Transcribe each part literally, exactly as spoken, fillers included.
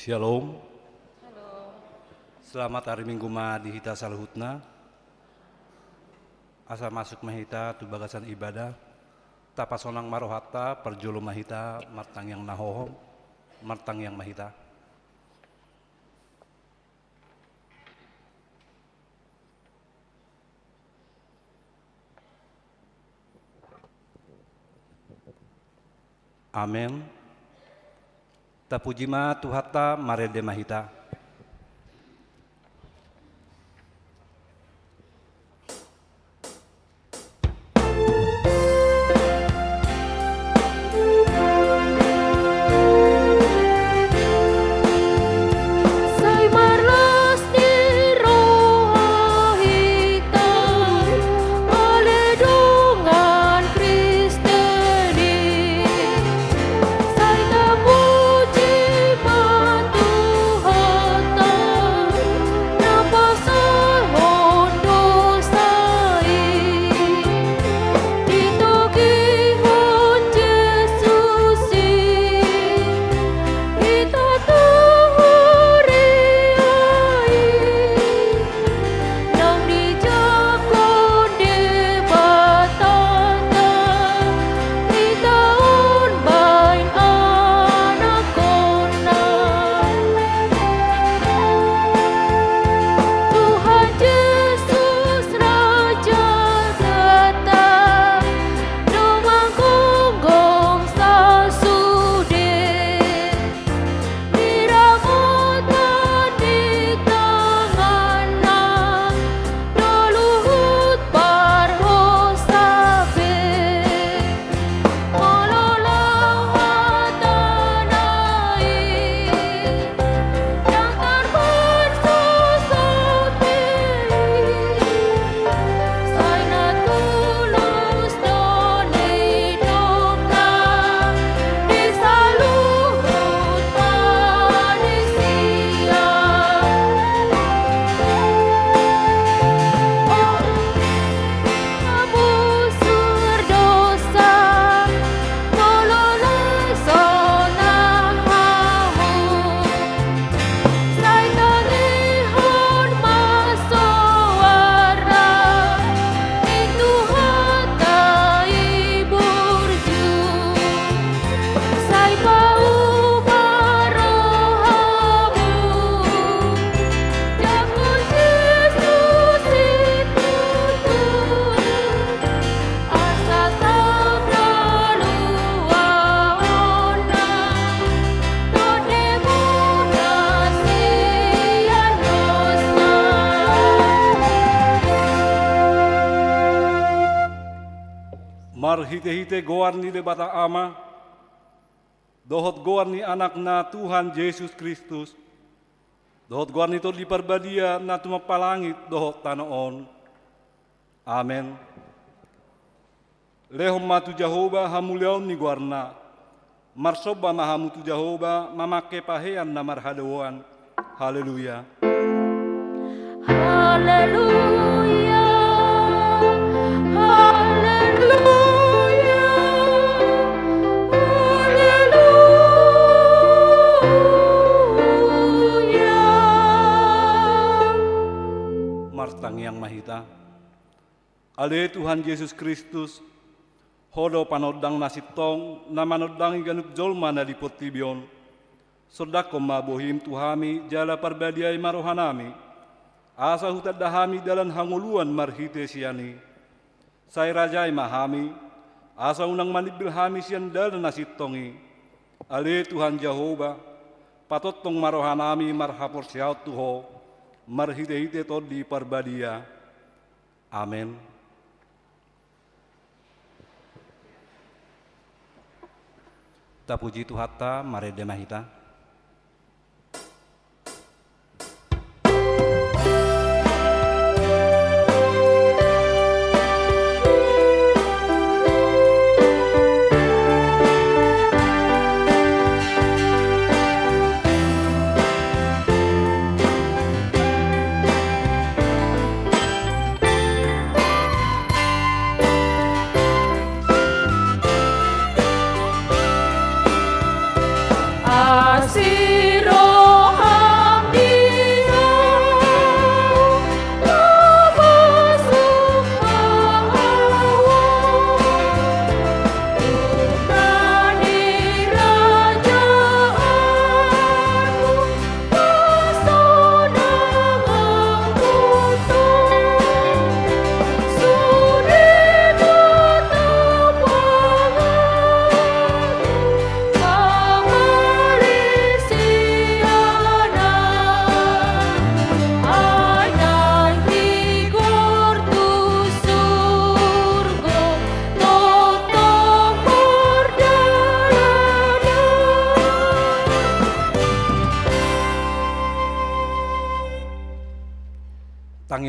Shalom. Shalom. Selamat ari Minggu ma di hita saluhutna. Asa masuk ma hita tu bagasan ibadah. Tapasonang ma rohanta, parjolo ma hita martangiang na hohom, martangiang ma hita. Amen. Tapuji ma Tuhanta, marende ma hita. Sai marlas ni roha hita ale dongan Kristen i. Sai tapuji ma Tuhanta na pasahat dosa i. Ditogihon Jesus i hita tu huria i. Naung dijangkon Debata hita umbahen anakkonna. Tuhan Jesus Raja datang, domanggonggom sasude. Diramoti tanganna do luhut parhosa be. Molo laho hatana i ndang tarpansusut be i. Sai na tulus do nidokna di saluhut manisia. O, mabusur dosa, molo laho sonang hamu. Sai tangihon ma soara ni Tuhanta i burju. Sai pauma rohamu, jangkon Jesus i tutu. Asa sahat haluaonna tondimuna sian dosa. Marhitehite goar ni Debata Ama, dohot goar ni Anakna Tuhan Jesus Kristus, dohot goar ni Tondi Parbadia na tumompa langit dohot tano on. Amen. Lehon ma tu Jahowa hamuliaon ni goarna. Marsomba ma hamu tu Jahowa mamangke pahean na marhadoan. Haleluya. Haleluya. Haleluya. Haleluya. Martangiang ma hita. Ale Tuhan Jesus Kristus, Ho do panondang na sintong na manondangi ganup jolma na di portibi on. Sondanghon ma bohim tu hami jala parbadiai ma rohanami, asa hutanda hami dalan hangoluan marhite sian i. Sai rajai ma hami, asa unang manimbil hami sian dalan na sintong i. Ale Tuhan Jahowa, patongtong ma rohanami marhaporseaon tu Ho, marhitehite Tondi Parbadia. Amen. Tapuji Tuhanta, marende ma hita.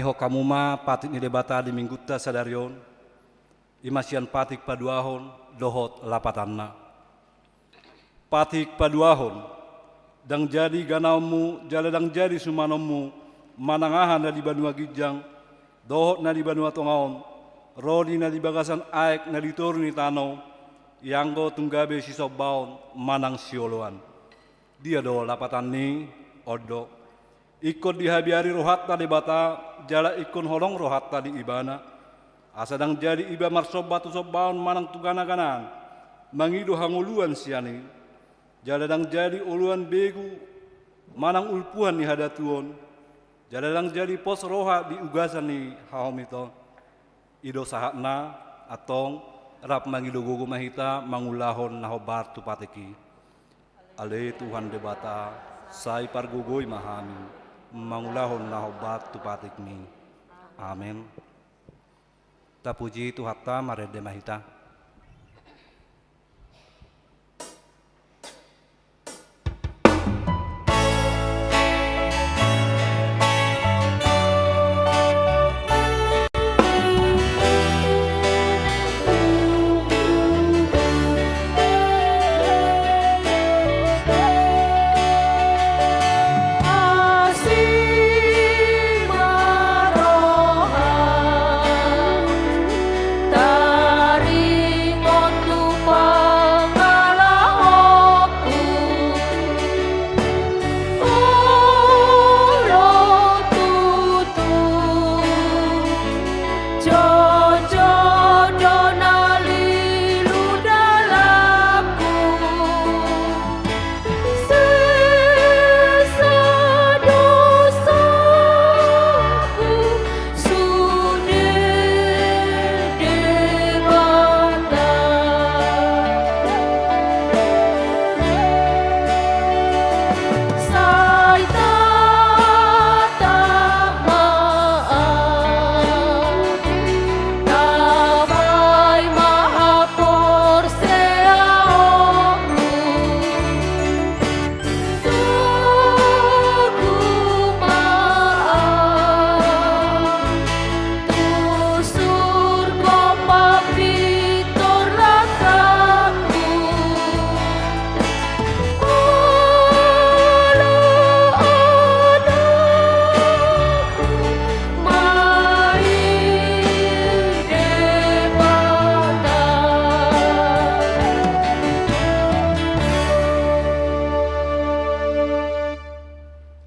Hot hamu ma patik ni Debata di Minggunta sadari on, i ma sian patik paduahon dohot lapatanna. Patik paduahon. Ndang jadi ganaonmu jala ndang jadi sumanonmu manang aha na di banua ginjang dohot na di banua tonga on, ro di na di bagasan aek na di toru ni tano, ianggo tung gabe sisombaon manang sioloan. Dia do lapatan ni on do. Ingkon dihabiari rohanta Debata, jala ingkon holong rohanta di Ibana. Asa ndang jadi iba marsomba tu sombaon manang tu ganaganaan, mangido hangoluan sian i. Jala ndang jadi oloan begu manang ulpuhan ni hadatuon. Jala ndang jadi pos roha di ugasan ni hahomit on. I do sahatna, antong rap mangido gogo ma hita mangulahon na hombar tu patik i. Ale Tuhan Debata, sai pargogoi ma hami mangulahon na hombar tu patikmi. Amen. Tapuji Tuhanta, marende ma hita.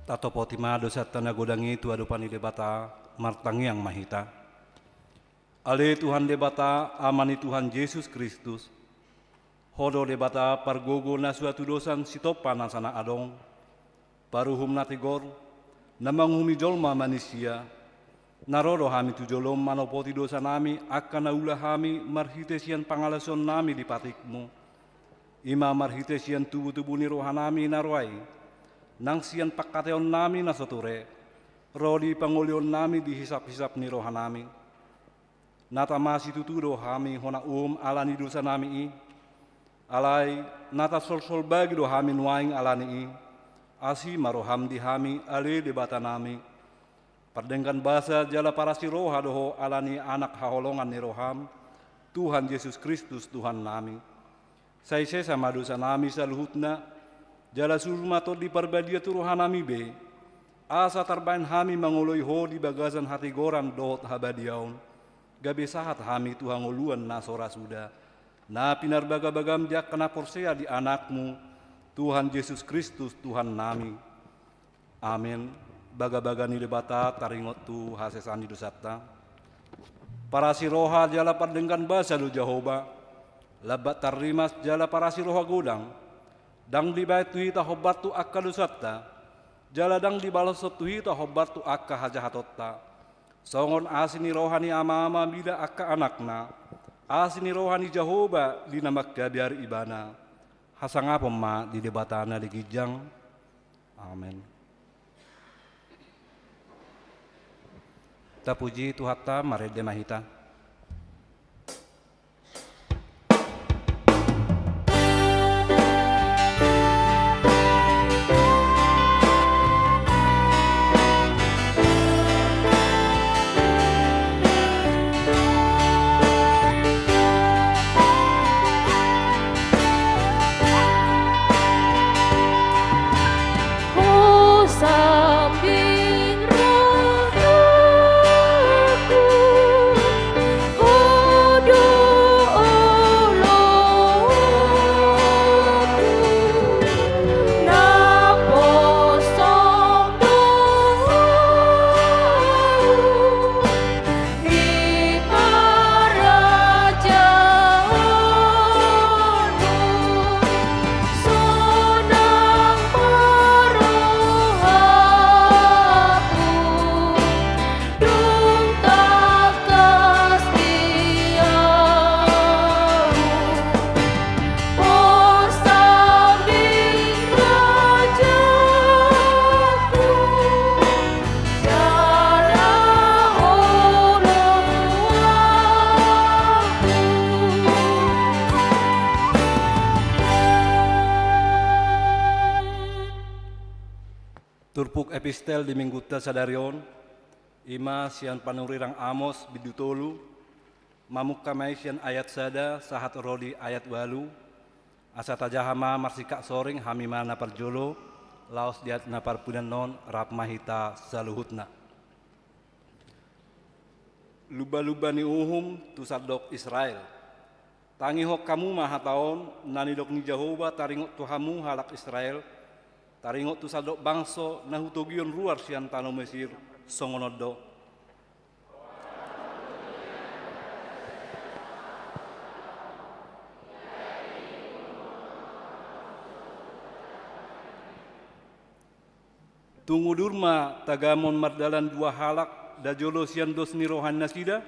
Tatopoti ma dosanta na godang i tu adopan ni Debata, martangiang ma hita. Ale Tuhan Debata, Ama ni Tuhan Jesus Kristus, Ho do Debata pargogo na so hatudosan sitompa nasa na adong, paruhum na tigor, na manguhumi jolma manisia, na ro do hami tu jolom manopoti dosanami angka na ula hami marhite sian pangalaosionnami di patikmu, i ma marhite sian tubutubu ni rohanami na ro ai, nang sian pangkataionami na so ture, ro di pangolionnami di hisaphisap ni rohanami. Na tama situtu do hami hona uhum ala ni dosanami i. Alai na tasolsol bagi do hami nuaeng ala ni i. Asi ma roham di hami, ale Debatanami. Pardenggan basa jala parasi roha do Ho ala ni Anak haholongan ni roham, Tuhan Jesus Kristus Tuhannami. Sai sesa ma dosanami saluhutna, jala suru ma Tondi Parbadia tu rohanami be, asa tarbahen hami mangoloi Ho di bagasan hatigoran dohot habadiaon, gabe sahat hami tu hangoluan na so ra suda, na pinarbagabagam di angka na porsea di Anakmu, Tuhan Jesus Kristus Tuhannami. Amen. Bagabaga ni Debata taringot tu hasesaan ni dosanta. Parasi roha jala pardenggan basa do Jahowa, lambat tarrimas jala parasi roha godang. Ndang dibahen tu hita hombar tu angka dosanta, jala ndang dibaloshon tu hita hombar tu angka hajahatonta. Songon asi ni roha ni amama mida angka anakna, asi ni roha ni Jahowa di na mangkabiari ibana. Hasangapon ma di Debata na di ginjang. Amen. Tapuji Tuhanta, marende ma hita. Epistel di minggunta sadari on, i ma sian panurirang Amos bindu tolu, mamungka ma i sian ayat sada sahat ro di ayat ualu, asa tajaha ma marsikak soring hami ma na parjolo, laos di ayat na parpudi on rap ma hita saluhutna. Lumba-lumba ni uhum tu sandok Israel. Tangihon hamu ma hata on, na nidok ni Jahowa taringot tu hamu halak Israel, taringot tu sandok bangso na hutogihon ruar sian tano Mesir, songon on do. Tung udur ma tagamon mardalan dua halak, nda jolo sian dos ni rohanasida?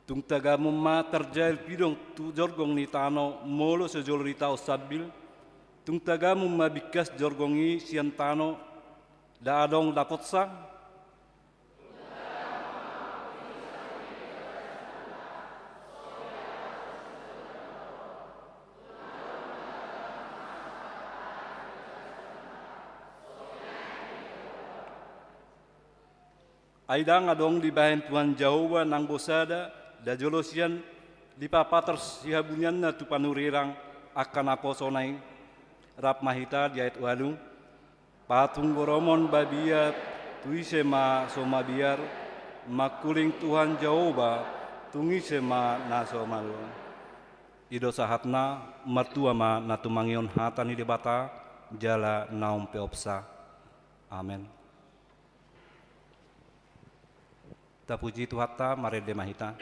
Tung tagamon ma tarjail pidong tu jorgong ni tano molo so jolo ditaon sambil? Tung tagamon ma bingkas jorgong i sian tano, nda adong dapotsa? Ai ndang adong dibahen Tuhan Jahowa nanggo sada, nda jolo sian dipapatar sihabunianna tu panurirang angka naposona i. Rap ma hita di ayat ualu. Patung goromon babiat, tu ise ma so mabiar, mangkuling Tuhan Jahowa, tung ise ma na so malu. I do sahatna, martua ma na tumangihon hata ni Debata, jala na umpeopsa. Amen. Tapuji Tuhanta, marende ma hita.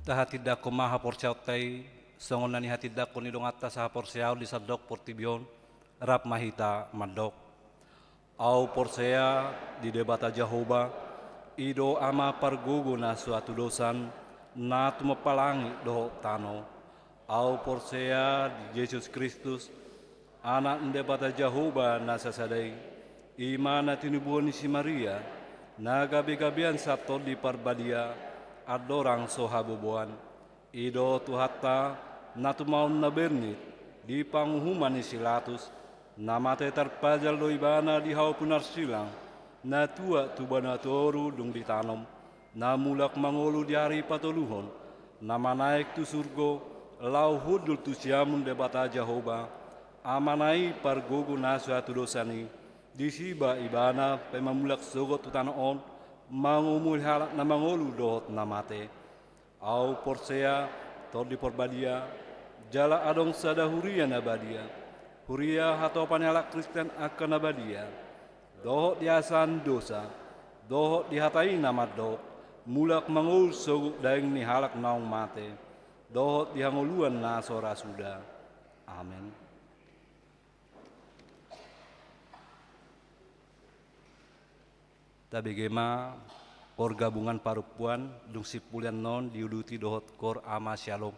Tahatindangkon ma haporseaonta i, songon na nihatindangkon ni donganta sahaporseaon di sandok portibi on, rap ma hita mandok. Ahu porsea di Debata Jahowa, i do Ama pargogo na so hatudosan, na tumompa langit dohot tano. Ahu porsea di Jesus Kristus, Anak ni Debata Jahowa na sasada i, i ma na tinubuhon ni si Maria, na gabegabean sian Tondi Parbadia, andorang so haboboan. I do Tuhanta, na tumaon na bernit, di panguhuman ni si Latus, na mate tarpajal do ibana di hau pinarsilang, na tuat tu banua toru dung ditanom, na mulak mangolu di ari patoluhon, na manaek tu surgo, laho hundul tu siamun Debata Jahowa, Amana i pargogo na so hatudosan i, Disiba Ibana paima mulak sogot tu tano on, mangumuli halak na mangolu dohot na mate. Ahu porsea, Tondi Parbadia, jala adong sada huria na badia, huria hatopan ni halak Kristen angka na badia, dohot di hasesaan dosa, dohot di hata i na mandok, mulak mangolu sogot daging ni halak naung mate, dohot di hangoluan na so ra suda. Amen. Tabege ma Koor Gabungan Parompuan, dung simpulian non diuduti dohot Koor Ama Syalom.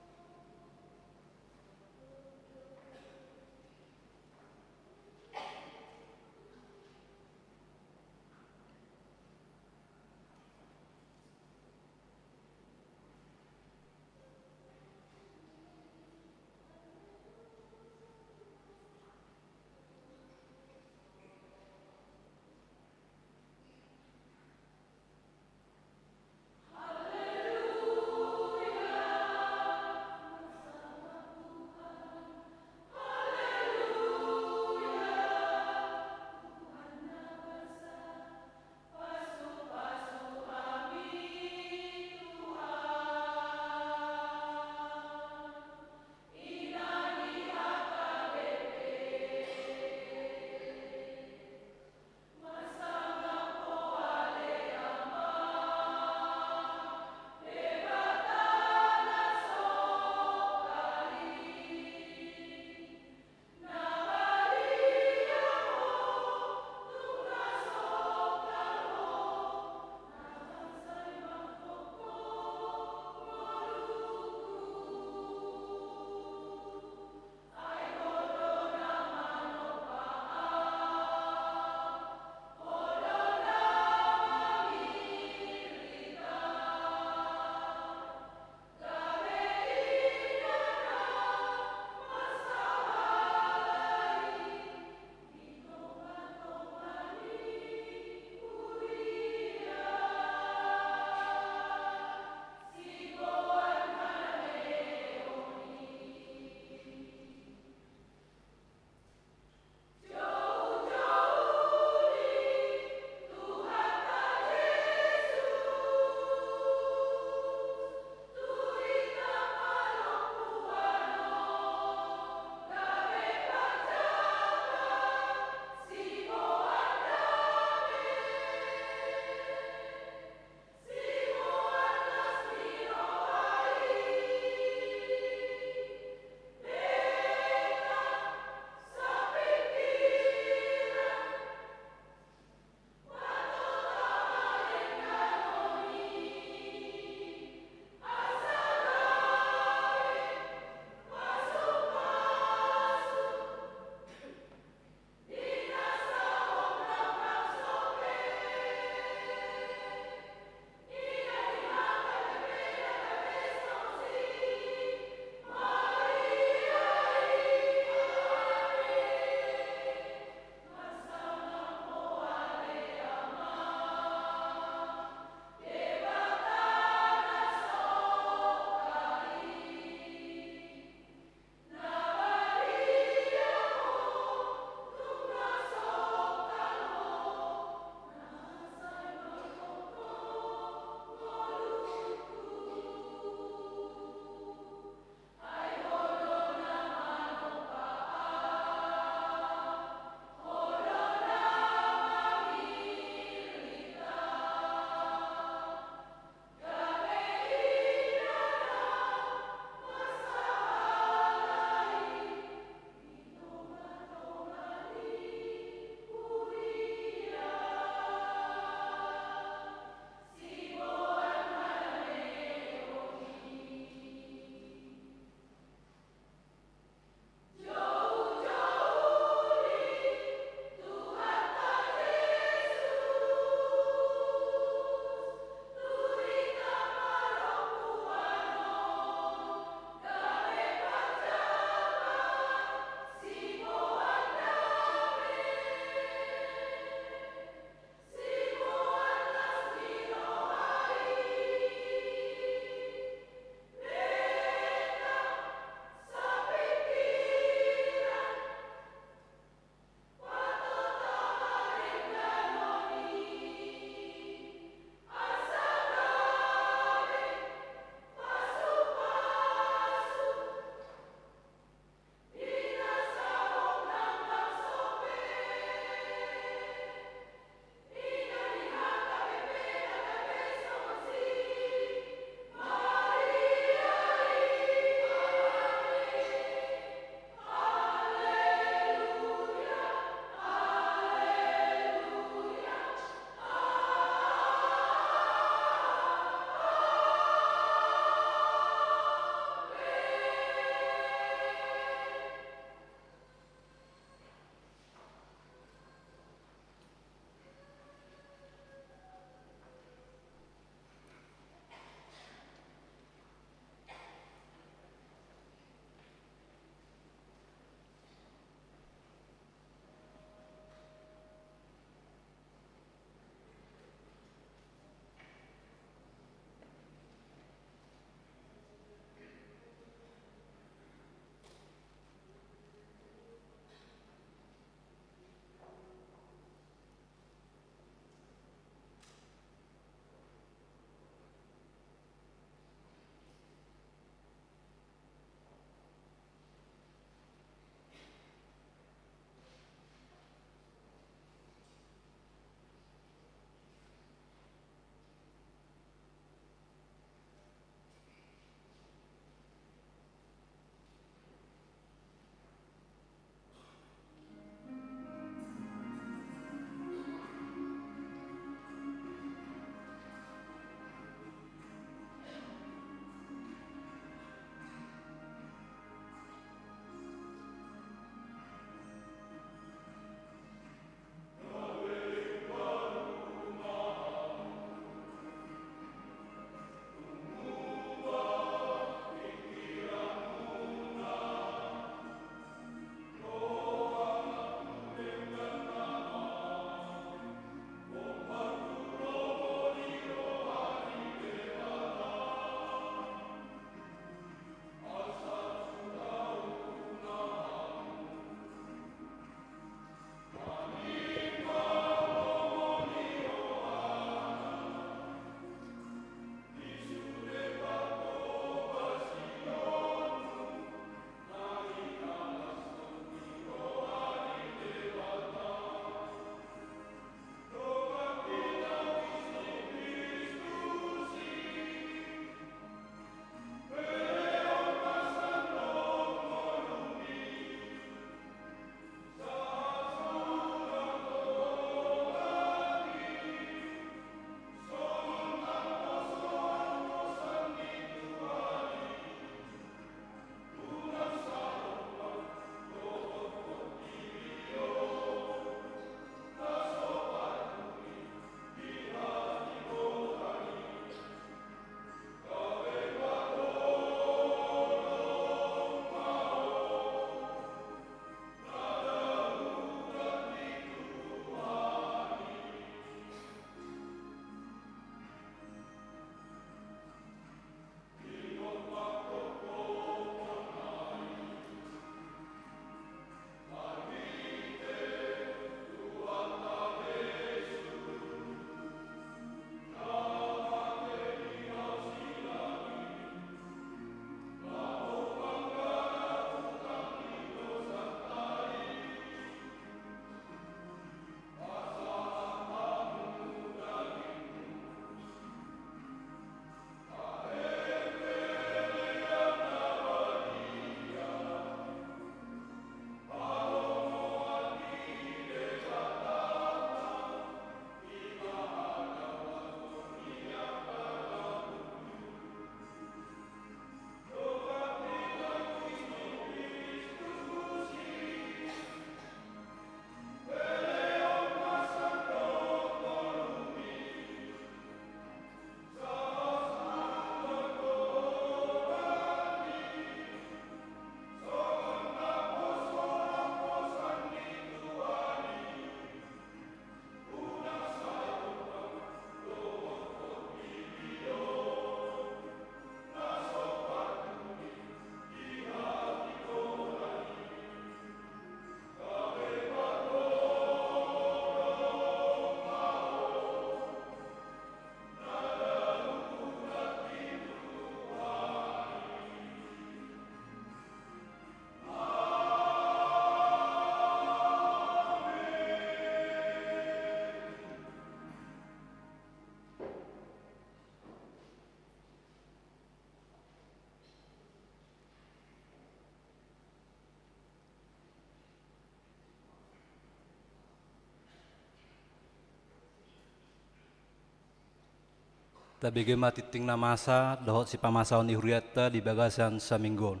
Tabege ma tingting na masa dohot sipamasaon ni hurianta di bagasan saminggu on.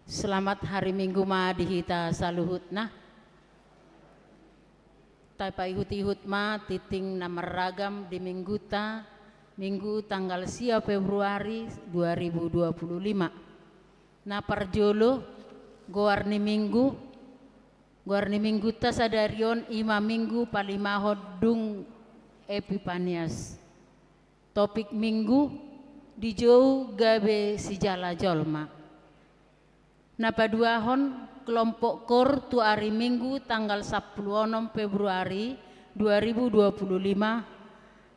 Selamat hari Minggu ma di hita saluhutna. Tapaihut-ihut ma tingting na marragam di mingguta, Minggu tanggal sia Februari dua ribu dua puluh lima. Na parjolo, goar ni minggu, goar ni mingguta sadari on i ma minggu palimahon dung Epipanias. Topik minggu, dijou gabe sijala jolma. Na paduahon, kelompok kor tu ari Minggu tanggal sampulu onom Februari dua ribu dua puluh lima,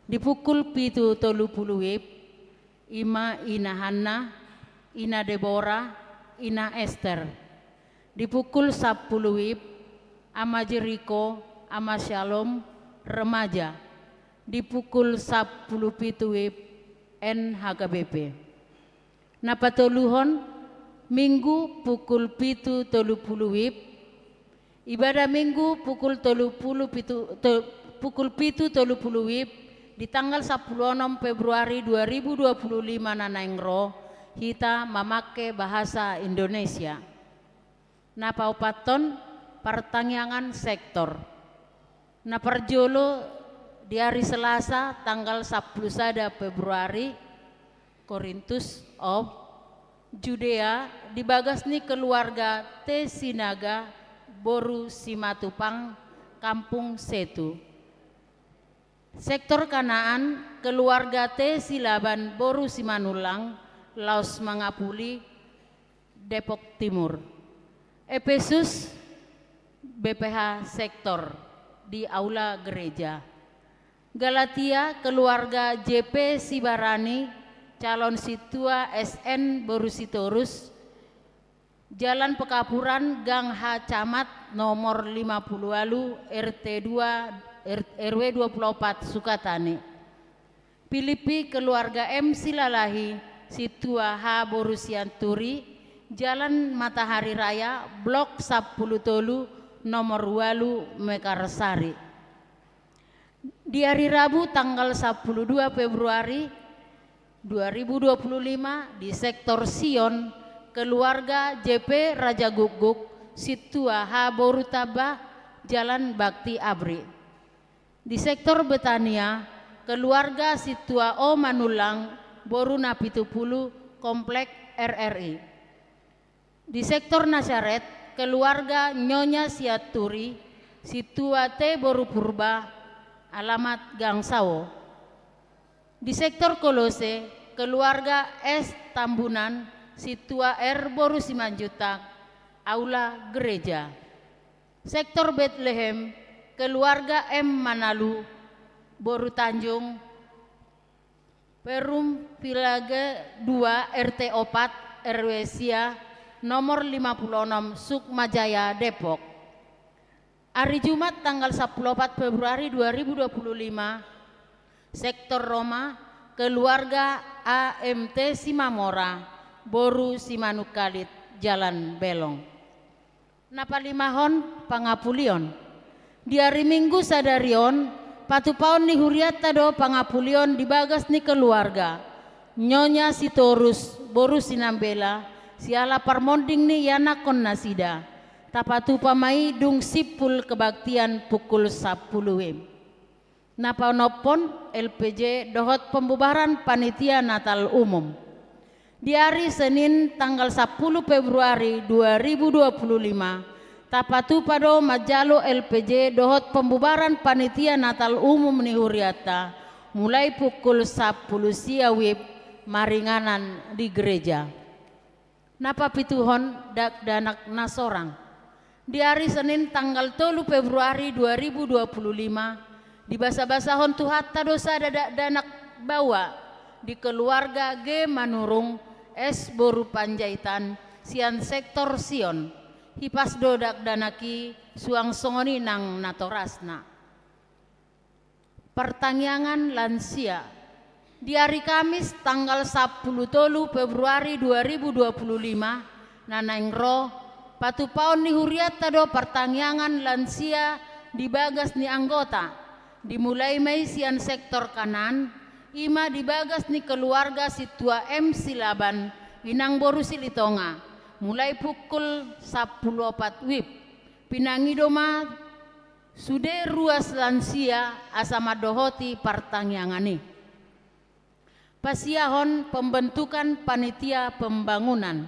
di pukul pitu tolu pulu wib, i ma Ina Hanna, Ina Debora, Ina Ester. Di pukul sampulu wib, Ama Jeriko, Ama Shalom, remaja. Di pukul sampulu pitu wib, N H K B P. Na patoluhon, Minggu pukul pitu tolu pulu wib, ibadah Minggu pukul tolu pulu pitu, to-, pukul pitu tolu pulu wib, di tanggal sampulu onom Februari dua ribu dua puluh lima na naeng ro, hita mamangke bahasa Indonesia. Na paopathon, partangiangan sektor. Na parjolo, di ari Selasa tanggal sampulu sada Februari, Korintus, Ob, Judea, di bagas ni keluarga T Sinaga, boru Simatupang, Kampung Setu. Sektor Kanaan, keluarga T Silaban, boru Simanullang, laos mangapuli, Depok Timur. Epesus, B P H sektor di aula gereja. Galatia, keluarga J P Sibarani, calon sintua S N, boru Sitorus, Jalan Pekapuran, Gang H Camat, nomor lima pulu ualu, R T dua, R-, R W dua pulu opat, Sukatani. Pilippi, keluarga M Silalahi, sintua H boru Sianturi, Jalan Matahari Raya, blok sampulu tolu, nomor ualu, Mekarsari. Di ari Rabu tanggal sampulu dua Februari dua ribu dua puluh lima, di sektor Sion, keluarga J P Rajagukguk, sintua H boru Tamba, Jalan Bakti Abri. Di sektor Betania, keluarga sintua O Manullang, boru Napitupulu, Komplek R R I. Di sektor Nasaret, keluarga Nyonya Sianturi, sintua T boru Purba, alamat Gang Sawo. Di sektor Kolose, keluarga S Tambunan, sintua R boru Simanjuntak, aula gereja. Sektor Betlehem, keluarga M Manalu, boru Tanjung, Perum Village dua, R T opat, R W sia, nomor lima pulu onom, Sukma Jaya, Depok. Ari Jumat tanggal sampulu opat Februari dua ribu dua puluh lima, sektor Roma, keluarga A M T Simamora, boru Simanungkalit, Jalan Belong. Na palimahon, pangapulion. Di ari Minggu sadari on, patupaon ni hurianta do pangapulion di bagas ni keluarga Nyonya Sitorus, boru Sinambela, siala parmonding ni ianakhon nasida. Tapatupa ma i dung simpul kebaktian pukul sampulu wib. Na paonomhon, L P J dohot pembubaran panitia Natal umum. Di ari Senin tanggal sampulu Februari dua ribu dua puluh lima, tapatupa do manjalo L P J dohot pembubaran panitia Natal umum ni hurianta, mulai pukul sampulu sia wib, maringanan di gereja. Na papituhon, dakdanak na sorang. Di ari Senin tanggal tolu Februari dua ribu dua puluh lima, dibasabasahon Tuhanta do sada dakdanak baoa di keluarga G Manurung, S boru Panjaitan, sian sektor Sion. Hipas do dakdanak i, suang songon i nang natorasna. Partangiangan lansia. Di ari Kamis tanggal sampulu tolu Februari dua ribu dua puluh lima na naeng ro, patupaon ni hurianta do partangiangan lansia di bagas ni anggota. Dimulai ma i sian sektor kanan, i ma di bagas ni keluarga Sintua M Silaban, inang boru Silitonga, mulai pukul sampulu opat wib. Pinangido ma sude ruas lansia asa mandohoti partangiangan i. Pasiahon pembentukan panitia pembangunan.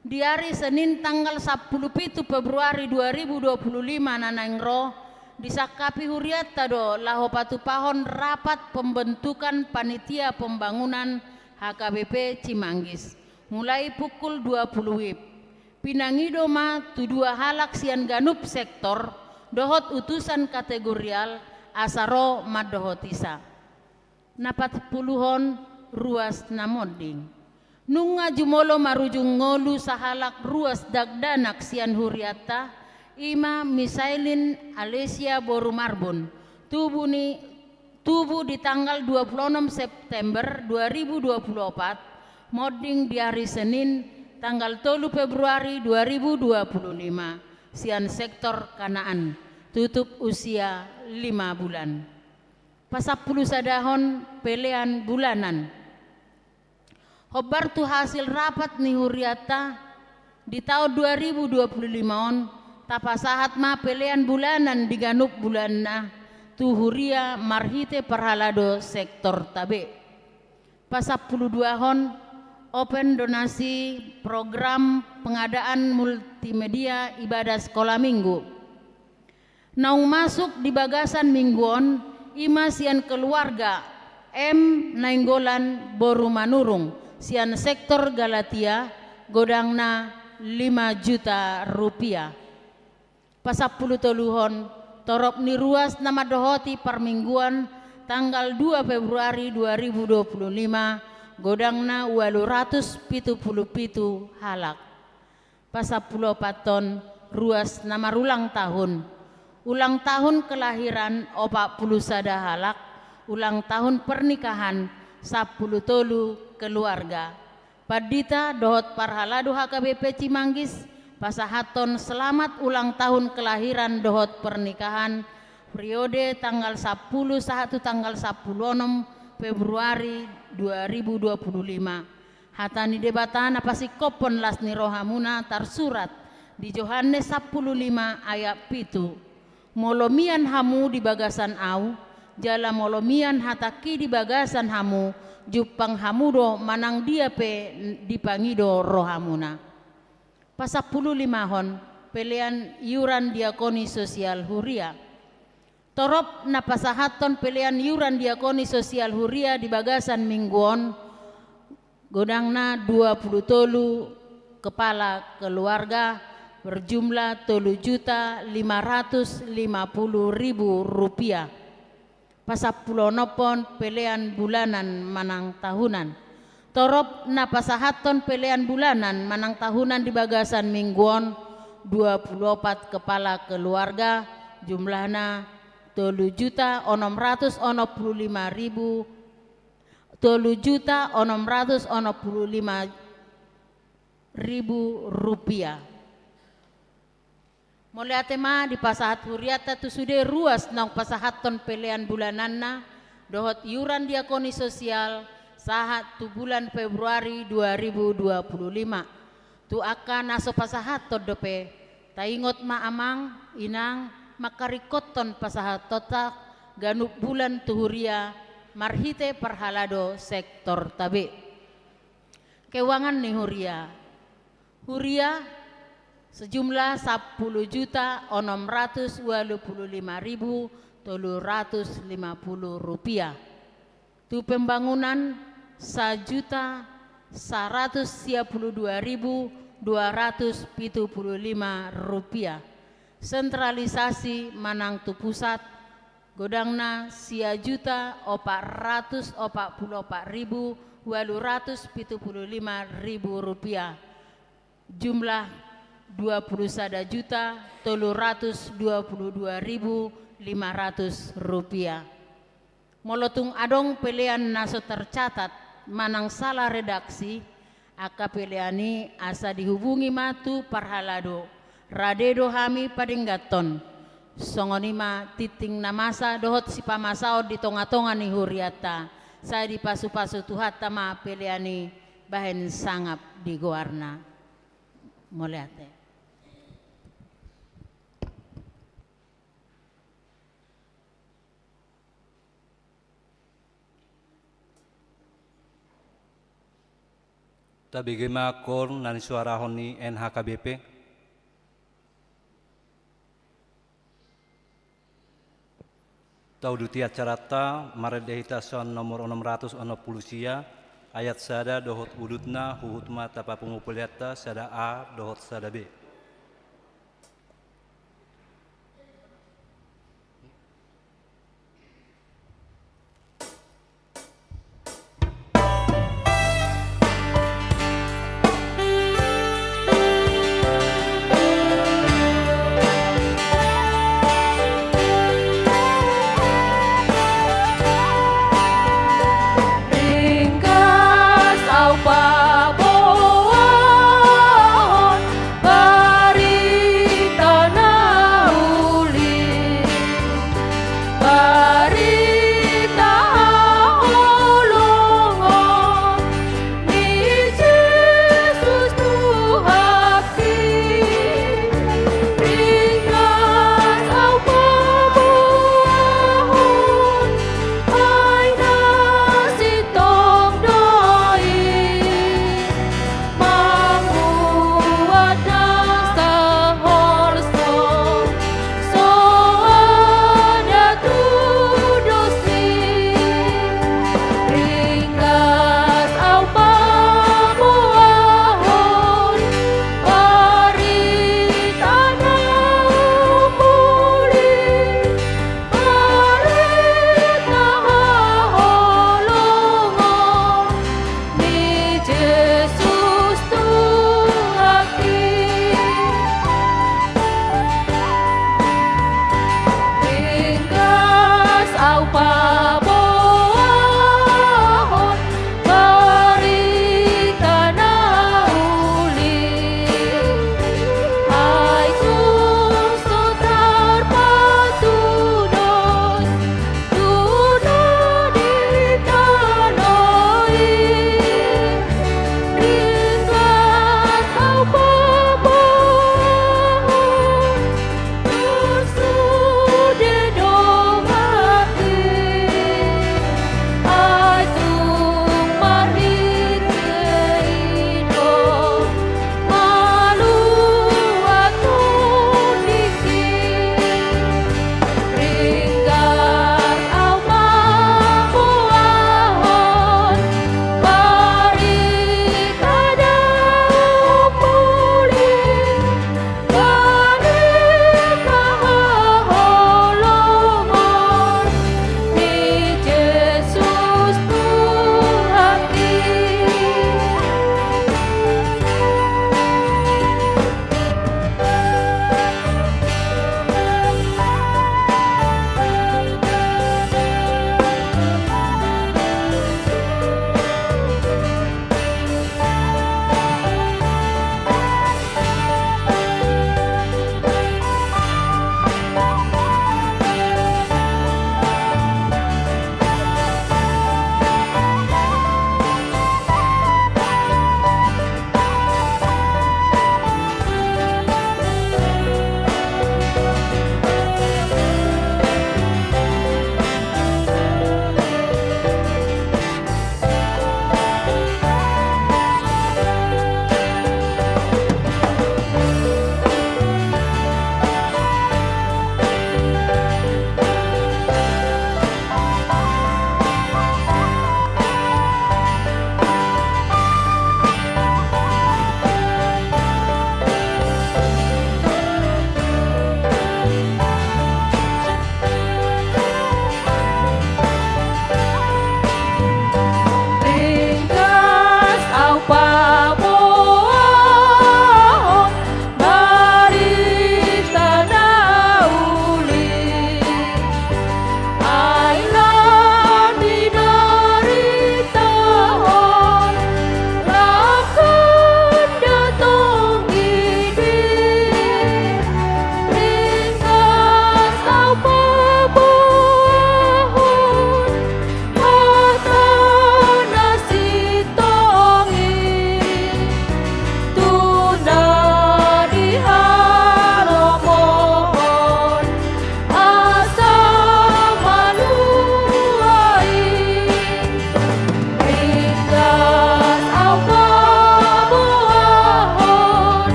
Di ari Senin tanggal sampulu pitu Februari dua ribu dua puluh lima na naeng ro, disangkapi hurianta do laho patupahon rapat pembentukan panitia pembangunan H K B P Cimanggis, mulai pukul dua puluh wib. Pinangido ma tu dua halak sian ganup sektor dohot utusan kategorial asa ro mandohotisa. Na patpuluhon, ruas na monding. Nunga jumolo marujung ngolu sahalak ruas dakdanak sian hurianta, i ma Misailin Alesia boru Marbun, tubu ni, tubu di tanggal dua puluh onom September dua ribu dua puluh opat, monding di ari Senin tanggal tolu Februari dua ribu dua puluh lima, sian sektor Kanaan, tutup usia lima bulan. Pasampulu sadahon, pelean bulanan. Hombar tu hasil rapat ni hurianta di taon dua ribu dua puluh lima on, tapasahat ma pelean bulanan di ganup bulanna tu huria marhite parhalado sektor Tabe. Pasampulu duahon, open donasi program pengadaan multimedia ibadah sekolah minggu. Naung masuk di bagasan minggu on, i ma sian keluarga M Nainggolan boru Manurung, sian sektor Galatia, godangna lima juta rupiah. Pasampulu toluhon, torop ni ruas na mandohoti parmingguan tanggal dua Februari dua ribu dua puluh lima, godangna ualu ratus pitu pulu pitu halak. Pasampulu opathon, ruas na marulang tahun. Ulang tahun kelahiran opat pulu sada halak, ulang tahun pernikahan sampulu tolu keluarga. Pandita dohot parhalado H K B P Cimanggis pasahathon selamat ulang tahun kelahiran dohot pernikahan periode tanggal sampulu sahat tu tanggal sampulu onom Februari dua ribu dua puluh lima. Hata ni Debata na pasingkophon las ni rohamuna tarsurat di Johannes sampulu lima ayat pitu. Molo mian hamu di bagasan Ahu, jala molo mian hatangki di bagasan hamu, jumpang hamu do manang dia pe dipangido rohamuna. Pasampulu limahon, pelean iuran diakoni sosial huria. Torop na pasahathon pelean iuran diakoni sosial huria di bagasan minggu on, godangna dua pulu tolu kepala keluarga, berjumlah tolu juta lima ratus lima pulu ribu rupiah. Pasampulu onomhon, pelean bulanan manang tahunan. Torop na pasahathon pelean bulanan manang tahunan di bagasan minggu on, dua pulu opat kepala keluarga, jumlahna tolu juta onom ratus onom pulu lima ribu, tolu juta onom ratus onom pulu lima ribu rupiah. Mauliate ma dipasahat hurianta tu sude ruas naung pasahathon pelean bulananna dohot iuran diakoni sosial sahat tu bulan Februari dua ribu dua pulu lima. Tu angka na so pasahathon dope, taingot ma amang, inang, mangkaringkothon pasahathonta ganup bulan tu huria marhite parhalado sektor Tabe. Keuangan ni huria. Huria sejumlah sampulu juta onom ratus ualu pulu lima ribu tolu ratus lima pulu rupiah. Tu pembangunan sajuta saratus sia pulu dua ribu dua ratus pitu pulu lima rupiah. Sentralisasi manang tu pusat, godangna sia juta opat ratus opat pulu opat ribu ualu ratus pitu pulu lima ribu rupiah. Jumlah dua pulu sada juta tolu ratus dua pulu dua ribu lima ratus rupiah. Molo tung adong pelean na so tercatat manang salah redaksi angka pelean i, asa dihubungi ma tu parhalado. Rade do hami padengganhon. Songon i ma tintin na masa dohot sipamasaon di tonga-tonga ni hurianta. Sai dipasupasu Tuhanta ma pelean i bahen sangap di goarna. Mauliate. Tabege ma kor na nisuarahon ni N H K B P. Tauduti acaranta marende hita sian nomor onom ratus onom pulu sia, ayat sada dohot udutna, huhut ma tapapungu peleanta sada A dohot sada B.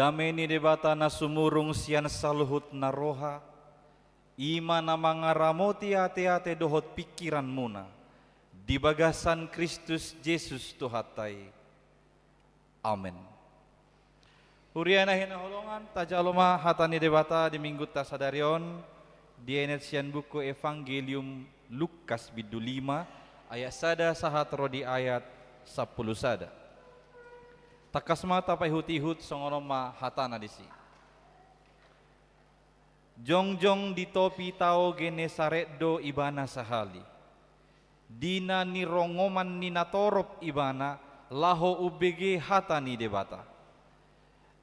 Dame ni Debata na sumurung sian saluhut na roha, i ma na mangaramoti ateate dohot pingkiranmuna, di bagasan Kristus Jesus Tuhanta i. Amen. Huria na hinaholongan, tajalo ma hata ni Debata di Minggunta sadari on, dienet sian buku Evangelium Lukas bindu lima, ayat sada sahat ro di ayat sampulu sada. Tangkas ma tapaihut-ihut, songon on ma hatana disi. Jongjong di topi tao Genesaret do ibana sahali, di na nirongoman ni natorop ibana laho umbege hata ni Debata.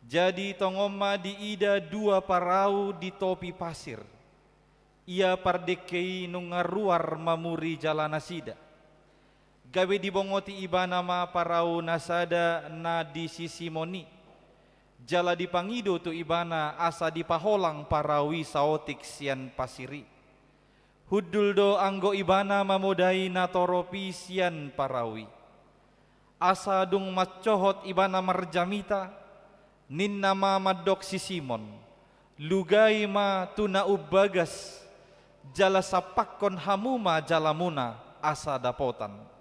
Jadi tongon ma diida dua parau di topi pasir. Ia pardengke i nunga ruar mamuri jala nasida. Gabe dibongoti ibana ma parau na sada na di si Simon i. Jala dipangido tu ibana asa dipaholang parau i saotik sian pasir i. Hundul do anggo ibana mamodai natorop i sian parau i. Asa dung mansohot ibana marjamita, ninna ma mandok si Simon, lugai ma tu na umbagas, jala sampakkon hamu ma jalamuna asa dapotan.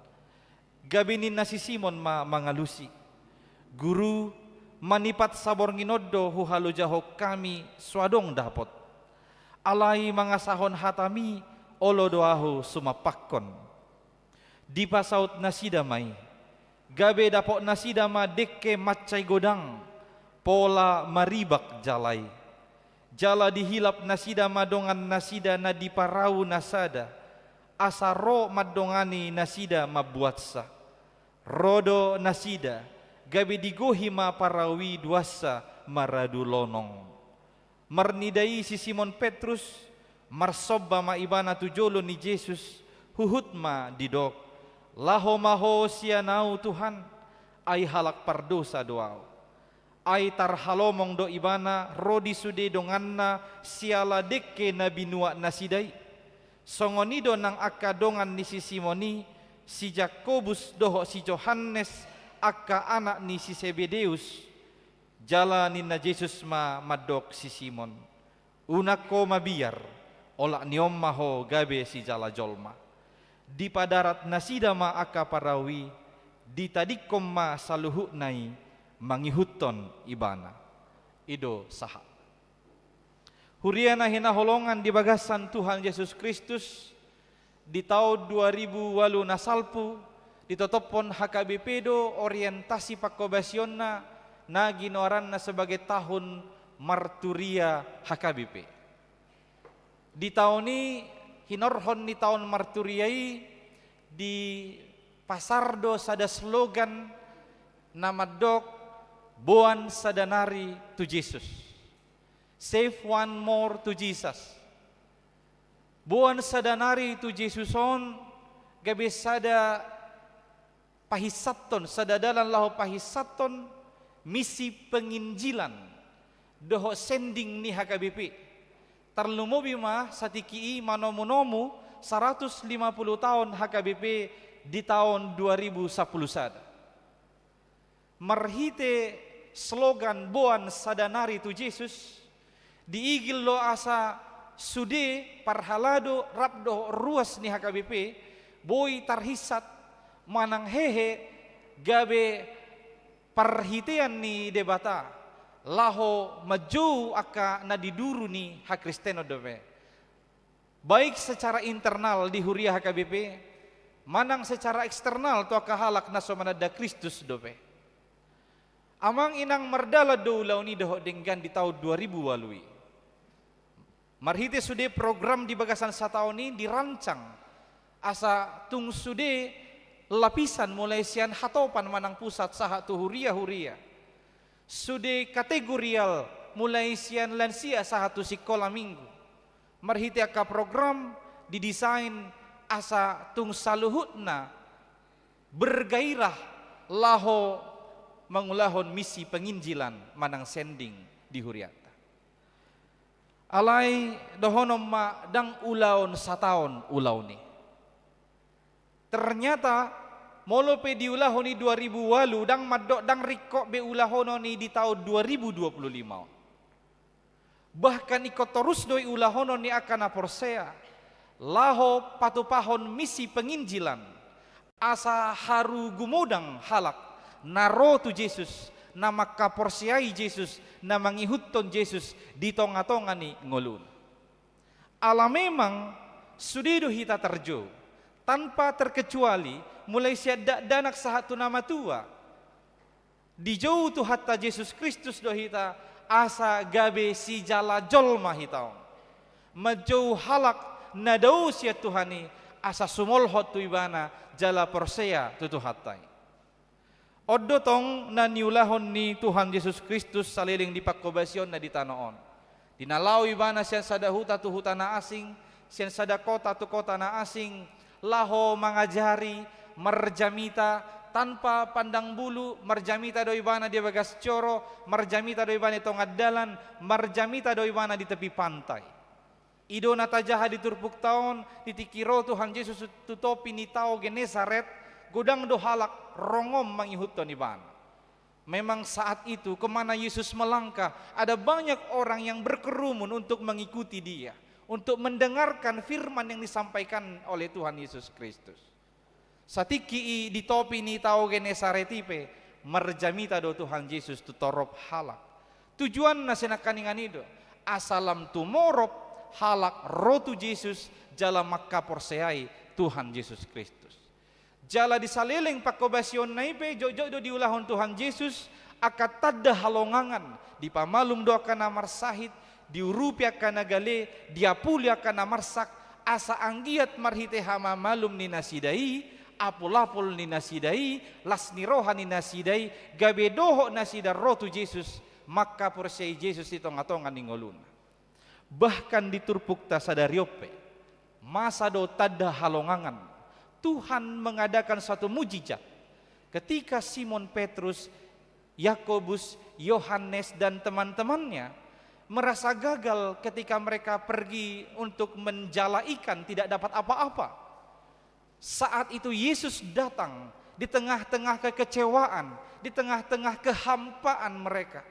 Gabe ninna si Simon ma mangalusi, Guru, manipat saborngin on do huhalojahon hami so adong dapot. Alai mangasahon hatami, olo do ahu sumampakkon. Dipasaut nasida ma i. Gabe dapot nasida ma dengke mansai godang, pola maribak jala i. Jala dihilap nasida ma dongan nasida na di parau na sada, asa ro mandongani nasida mambuatsa. Ro do nasida, gabe digohi ma parau i duansa maradu lonong. Marnida i si Simon Petrus, marsomba ma ibana tu jolo ni Jesus, huhut ma didok, laho ma ho sian ahu Tuhan, ai halak pardosa do ahu. Ai tarhalomong do ibana ro di sude donganna siala dengke na binuat nasida i. Songon i do nang angka dongan ni si Simon i, si Jakobus dohot si Johannes, angka anak ni si Sebedeus. Jala ninna Jesus ma mandok si Simon, unang ho mabiar, olat ni on ma ho gabe sijala jolma. Dipadarat nasida ma angka parau i, ditadingkon ma saluhutna i mangihuthon ibana. I do sahat. Huria na hinaholongan di bagasan Tuhan Jesus Kristus, di taon dua ribu ualu na salpu, ditotophon H K B P do orientasi pangkobasionna na ginoaranna sebagai tahun marturia H K B P. Di taon i, hinorhon ni taon marturia i, dipasar do sada slogan na mandok, boan sada nari tu Jesus. Save one more to Jesus. Boan sada nari tu Jesus on, gabe sada pahinsathon, sada dalan laho pahinsathon misi penginjilan dohot sending ni H K B P. Tarlumobi ma satingki i manomunomu saratus lima pulu taon H K B P di taon dua ribu sampulu sada. Marhite slogan boan sada nari tu Jesus, diigil do asa sude parhalado rap dohot ruas ni H K B P boi tarhinsat manang hehe gabe parhitean ni Debata laho manjou angka na di duru ni hakristenon dope. Baik secara internal di huria H K B P, manang secara eksternal tu angka halak na so mananda Kristus dope. Amang inang, mardalan do ulaon i dohot denggan di taon dua ribu ualu i. Marhite sude program di bagasan sataon i dirancang, asa tung sude lapisan mulai sian hatopan manang pusat sahat tu huria-huria. Sude kategorial mulai sian lansia sahat tu sikola minggu. Marhite angka program didesain asa tung saluhutna bergairah laho mangulahon misi penginjilan manang sending di hurianta. Alai dohonon ma ndang ulaon sataon ulaon i. Ternyata Molo pe diulahon i dua ribu ualu, ndang mandok, ndang ringkot be ulahonon i di taon dua ribu dua puluh lima on. Bahkan ingkon torus do i ulahonon ni angka na porsea, laho patupahon misi penginjilan, asa haru gumodang halak na ro tu Jesus, na mangkaporseai Jesus, na mangihuthon Jesus di tongatonga ni ngoluna. Ala memang sude do hita tarjou, tanpa terkecuali, mulai sian dakdanak sahat tu na matua. Dijou Tuhanta Jesus Kristus do hita, asa gabe sijala jolma hita on. Manjou halak na dao sian Tuhan i, asa sumolhot tu Ibana jala porsea tu Tuhanta i. On do tong na niulahon ni Tuhan Jesus Kristus saleleng di panghobasionna di tano on. Di na laho Ibana sian sada huta tu huta na asing, sian sada kota tu kota na asing, laho mangajari, marjamita, tanpa pandang bulu, marjamita do Ibana di bagas joro, marjamita do Ibana di tonga dalan, marjamita do Ibana di tepi pantai. I do na tajaha di turpukta on, di tingki ro Tuhan Jesus tu topi ni Tao Genesaret, godang do halak ronggom mangihuthon Ibana. Memang saat itu, kemana Yesus melangkah, ada banyak orang yang berkerumun untuk mengikuti Dia, untuk mendengarkan firman yang disampaikan oleh Tuhan Yesus Kristus. Satingki i di topi ni Tao Genesaret i pe, marjamita do Tuhan Jesus tu torop halak. Tujuanna, sian nangkiningan i do, asa lam tumorop halak ro tu Jesus jala mangkaporseai Tuhan Jesus Kristus. Jala di saleleng panghobasionna i pe, jotjot do diulahon Tuhan Jesus angka tanda halongangan, dipamalum do angka na marsahit, diurupi angka na gale, diapuli angka na marsak, asa anggiat marhite hamamalum ni nasida i, apulapul ni nasida i, las ni roha ni nasida i, gabe dohot nasida ro tu Jesus, mangkaporseai Jesus di tongatonga ni ngoluna. Bahkan di turpukta sadari on pe, masa do tanda halongangan, Tuhan mengadakan satu mujizat. Ketika Simon Petrus, Yakobus, Yohanes, dan teman-temannya merasa gagal ketika mereka pergi untuk menjala ikan, tidak dapat apa-apa. Saat itu Yesus datang di tengah-tengah kekecewaan, di tengah-tengah kehampaan mereka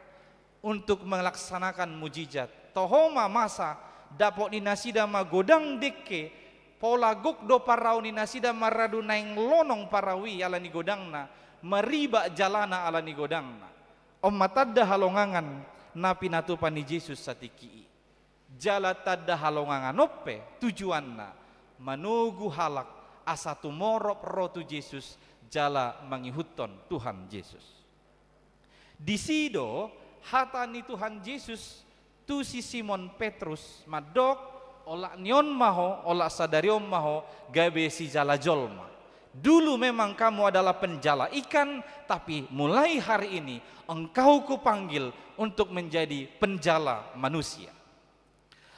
untuk melaksanakan mujizat. Toho ma masa, dapot ni nasida ma godang dengke, pola gok do parau ni nasida maradu naeng lonong parau i ala ni godangna, maribak jalana ala ni godangna. On ma tanda halongangan na pinatupa ni Jesus satingki i. Jala tanda halongangan on pe tujuanna manogu halak asa tumorop ro tu Jesus jala mangihuthon Tuhan Jesus. Disi do hata ni Tuhan Jesus tu si Simon Petrus mandok, olat ni on ma ho, olat sadari on ma ho gabe sijala jolma. Dulu memang kamu adalah penjala ikan, tapi mulai hari ini engkau kupanggil untuk menjadi penjala manusia.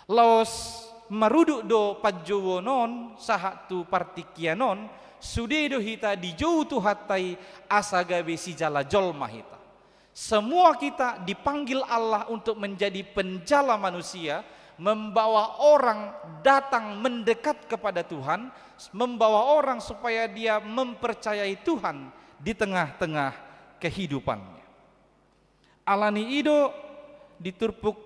Laos marudut do panjouon on sahat tu partingkian on, sude do hita dijou Tuhanta i asa gabe sijala jolma hita. Semua kita dipanggil Allah untuk menjadi penjala manusia, membawa orang datang mendekat kepada Tuhan, membawa orang supaya dia mempercayai Tuhan di tengah-tengah kehidupannya. Ala ni i do di turpuk,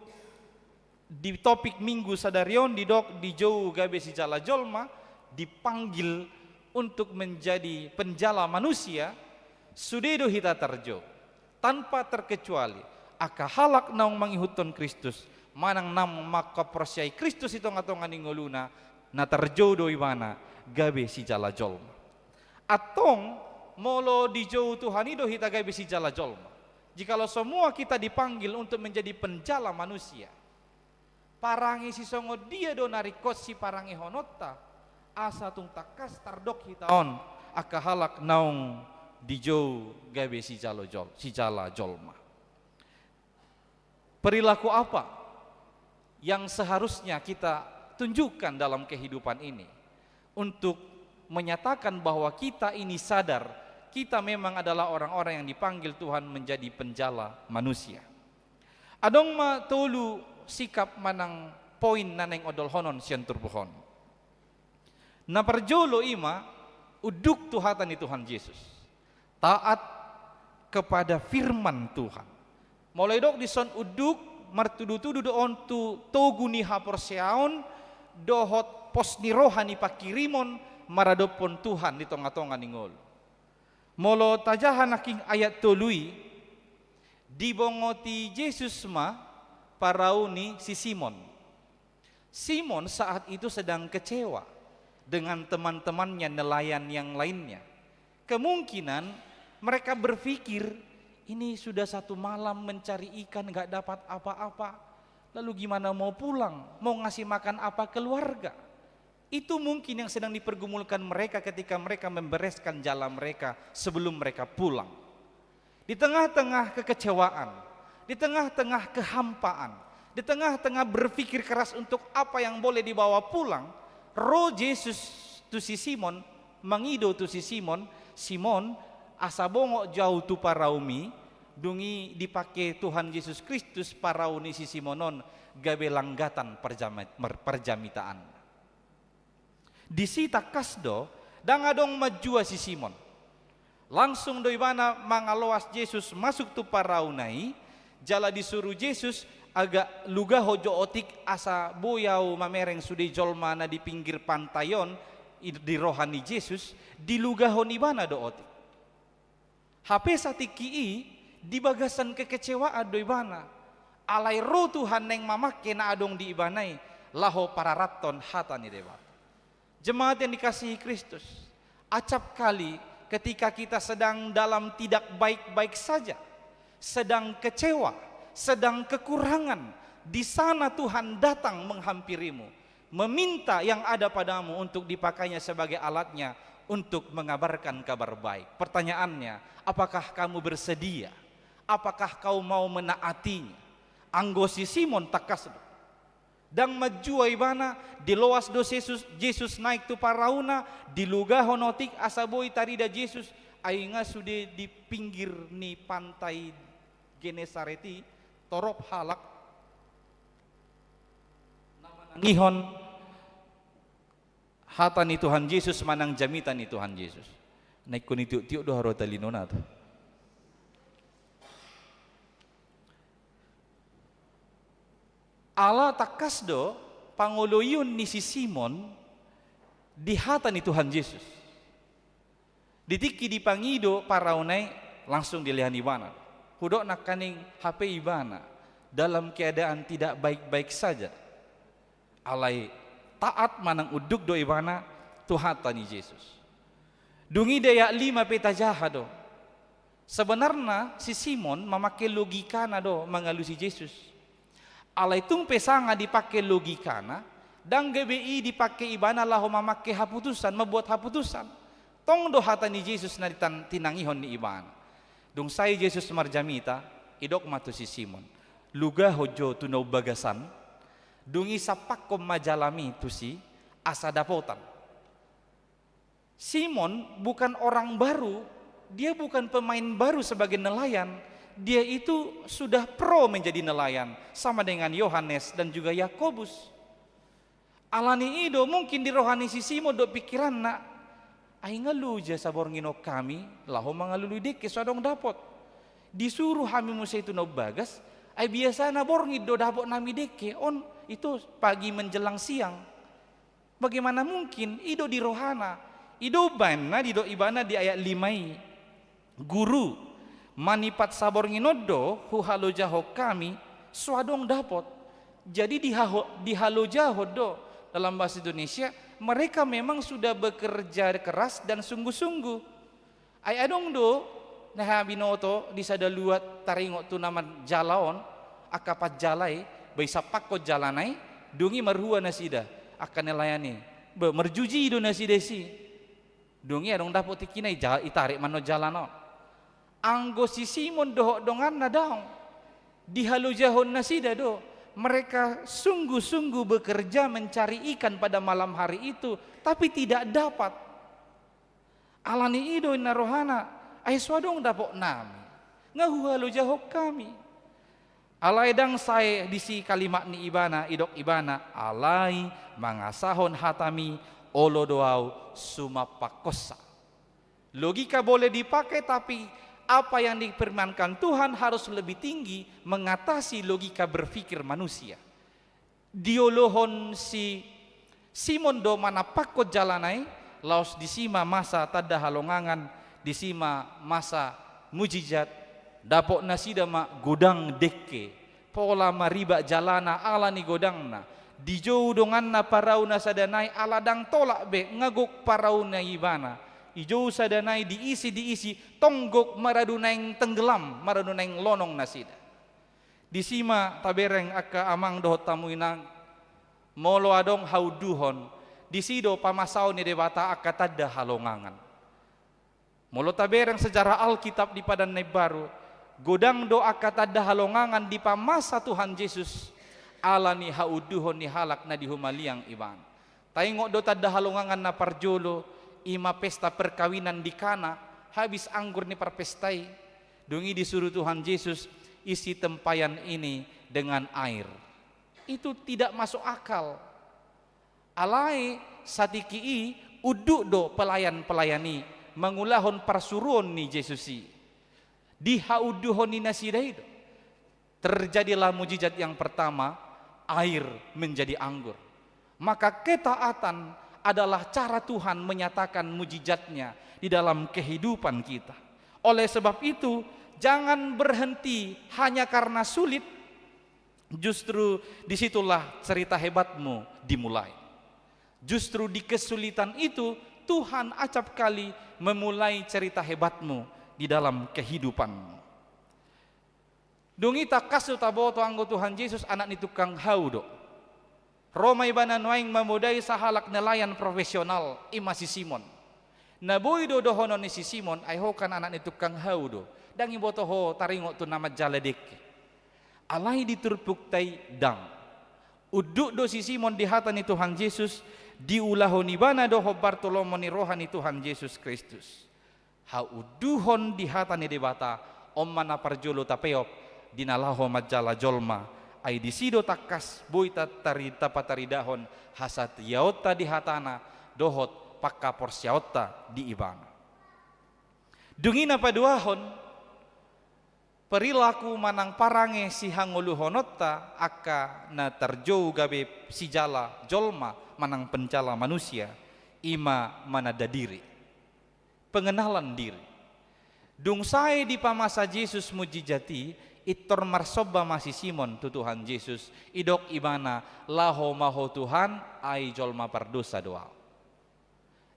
di topik minggu sadari on didok dijou gabe sijala jolma, dipanggil untuk menjadi penjala manusia, sude do hita tarjou. Tanpa terkecuali, angka halak naung mangihuthon Kristus, manang naung mangkaporseai Kristus di tongatonga ni ngoluna, na tarjou do ibana gabe sijala jolma. Antong, molo dijou Tuhan i do hita gabe sijala jolma. Jikalau semua kita dipanggil untuk menjadi penjala manusia, parange sisongon dia do na ringkot siparangehononta, asa tung tangkas tardok hita on angka halak naung dijou gabe sijalo jol-, sijala jolma. Perilaku apa yang seharusnya kita tunjukkan dalam kehidupan ini untuk menyatakan bahwa kita ini sadar, kita memang adalah orang-orang yang dipanggil Tuhan menjadi penjala manusia? Adong ma tolu sikap manang poin na naeng odolhonon sian turpuk on. Na parjolo i ma, Unduk tu hata ni Tuhan Jesus. Taat kepada firman Tuhan. Molo didok dison unduk, martudu-tudu do on tu togu ni haporseaon dohot pos ni roha ni pangkirimon maradophon Tuhan di tonga-tonga ni ngolu. Molo tajaha nangkin ayat tolu i, dibongoti Jesus ma parau ni si Simon. Simon saat itu sedang kecewa dengan teman-temannya, nelayan yang lainnya. Kemungkinan mereka berpikir, "Ini sudah satu malam mencari ikan, nggak dapat apa-apa. Lalu gimana mau pulang? Mau ngasih makan apa keluarga?" Itu mungkin yang sedang dipergumulkan mereka ketika mereka membereskan jala mereka sebelum mereka pulang. Di tengah-tengah kekecewaan, di tengah-tengah kehampaan, di tengah-tengah berpikir keras untuk apa yang boleh dibawa pulang, ro Jesus tu si Simon, mangido tu si Simon, "Simon, asa bongot jo ahu tu paraumi." Dung i dipake Tuhan Jesus Kristus parau ni si Simon on gabe langgatan parjama-, mar-, parjamitaan. Disi tangkas do, ndang adong manjua si Simon. Langsung do ibana mangaloas Jesus masuk tu parauna i, jala disuru Jesus, "Agak lugaho jo otik asa boi ahu mamereng sude jolma na di pinggir pantai on." I-, di roha ni Jesus, dilugahon ibana do otik. Hape satingki i, di bagasan kekecewaan do ibana. Alai ro Tuhan naeng mamake na adong di ibana i, laho pararathon hata ni Debata. Jemaat yang dikasihi Kristus, acap kali ketika kita sedang dalam tidak baik-baik saja, sedang kecewa, sedang kekurangan, di sana Tuhan datang menghampirimu, meminta yang ada padamu untuk dipakainya sebagai alatnya untuk mengabarkan kabar baik. Pertanyaannya, apakah kamu bersedia? Apakah kau mau menaatinya? Anggo si Simon tangkas do. Ndang manjua ibana, diloas do Jesus, Jesus naik tu parauna, dilugahon otik asa boi tarida Jesus, ai nga sude di pinggir ni pantai Genesaret i, torop halak na manangihon hata ni Tuhan Jesus manang jamita ni Tuhan Jesus. Na ingkon itiuk-tiuk do haru talinona tu. Ala tangkas do pangoloion ni si Simon di hata ni Tuhan Jesus. Di tingki dipangido parauna i, langsung dilehon ibana. Hudok nangkaning hape ibana dalam keadaan tidak baik-baik saja. Alai taat manang unduk do ibana tu hata ni Jesus. Dung i di ayat lima pe tajaha do. Sebenarna si Simon mamake logikana do mangalusi Jesus. Alai tung pe sanga dipake logikana, ndang gabe i dipake ibana laho mamake haputusan, mambuat haputusan. Tong do hata ni Jesus na ditan-, tinangihon ni ibana. Dung sae Jesus marjamita, idok ma tu si Simon, "Lugaho jo tu na umbagasan, dung i sampakkon ma jalam i tusi, asa dapotan." Simon bukan orang baru, dia bukan pemain baru sebagai nelayan. Dia itu sudah pro menjadi nelayan, sama dengan Yohanes dan juga Yakobus. Alani i do mungkin di roha ni si Simon dohot pikiranna, "Ai nga loja saborngin on hami laho mangalului dengke, so adong dapot. Disuru hami muse tu na umbagas, ai biasana borngin do dapot nami dengke on itu pagi menjelang siang." Bagaimana mungkin? I do di rohana. I do umbahen na didok ibana di ayat lima i, "Guru, manipat saborngin on do huhalojahon hami, so adong dapot." Jadi dihaho-, dihalojahon do, dalam bahasa Indonesia, mereka memang sudah bekerja keras dan sungguh-sungguh. Ai adong do na hea binoto di sada luat taringot tu na marjala on, angka panjala i, bai sampakkon jalana i, dung i marhua nasida, angka nelayan i. Be, marjuji do nasida disi. Dung i adong dapot tingkina i ja-, itarik ma annon jalana on. Anggo si Simon dohot donganna daong. Dihalojahon nasida do. Mereka sungguh-sungguh bekerja mencari ikan pada malam hari itu, tapi tidak dapat. Alani i do inna rohana, "Ai so adong dapot nami, nga huhalojahon hami." Alai ndang sae disi kalimat ni ibana, idok ibana, "Alai mangasahon hatami, olo do ahu, sumampakkonsa." Logika boleh dipakai, tapi apa yang difirmankan Tuhan harus lebih tinggi mengatasi logika berpikir manusia. Diolohon si Simon do manampakhon jalana i, laos disi ma masa tanda halongangan, disi ma masa mujizat, dapot nasida ma godang dengke, pola maribak jalana ala ni godangna, dijou donganna parauna sada nai ala ndang tolap be, nga gok parauna ibana, dijou sada nai diisi, diisi, tong gok maradu naeng tenggelam, maradu naeng lonong nasida. Disi ma tabereng angka amang dohot hamu inang, molo adong haunduhon, disi do pamasaon ni Debata angka tanda halongangan. Molo tabereng sejarah Alkitab di Padan na Imbaru, godang do angka tanda halongangan dipamasa Tuhan Jesus, ala ni haunduhon ni halak na di humaliang ibana. Taingot do tanda halongangan na parjolo, i ma pesta perkawinan di Kana, habis anggur ni parpesta i. Dung i disuru Tuhan Jesus, isi tempayan ini dengan air. Itu tidak masuk akal. Alai satingki i unduk do pelayan-pelayan i mangulahon parsuruon ni Jesus i. Dihaunduhon ni nasida i do. Terjadilah mujizat yang pertama, air menjadi anggur. Maka ketaatan adalah cara Tuhan menyatakan mujizatnya di dalam kehidupan kita. Oleh sebab itu, jangan berhenti hanya karena sulit. Justru disitulah cerita hebatmu dimulai. Justru di kesulitan itu, Tuhan acap kali memulai cerita hebatmu di dalam kehidupanmu. Dung i tangkas do taboto anggo Tuhan Jesus anak ni tukang hau do. Ro ma ibana nuaeng mamodai sahalak nelayan profesional, i ma si Simon. Na boi do dohonon ni si Simon, ai ho kan anak ni tukang hau do. Ndang diboto ho taringot tu na manjala dengke. Alai di turpukta i ndang. Unduk do si Simon di hata ni Tuhan Jesus, diulahon ibana do hombar tu lomo ni roha ni Tuhan Jesus Kristus. Haunduhon di hata ni Debata, on ma na parjolo tapeop di na laho manjala jolma, ai disi do tangkas boi tatari-, tapataridahon hasatiaonta di hatana, dohot panghaporseaonta di ibana. Dung i na paduahon, perilaku manang parange sihangoluhononta angka na tarjou gabe sijala jolma manang penjala manusia, i ma mananda diri. Pengenalan diri. Dung sae dipamasa Jesus mujizat i, intor marsomba ma si Simon tu Tuhan Jesus, didok ibana, laho ma ho Tuhan, ai jolma pardosa do ahu.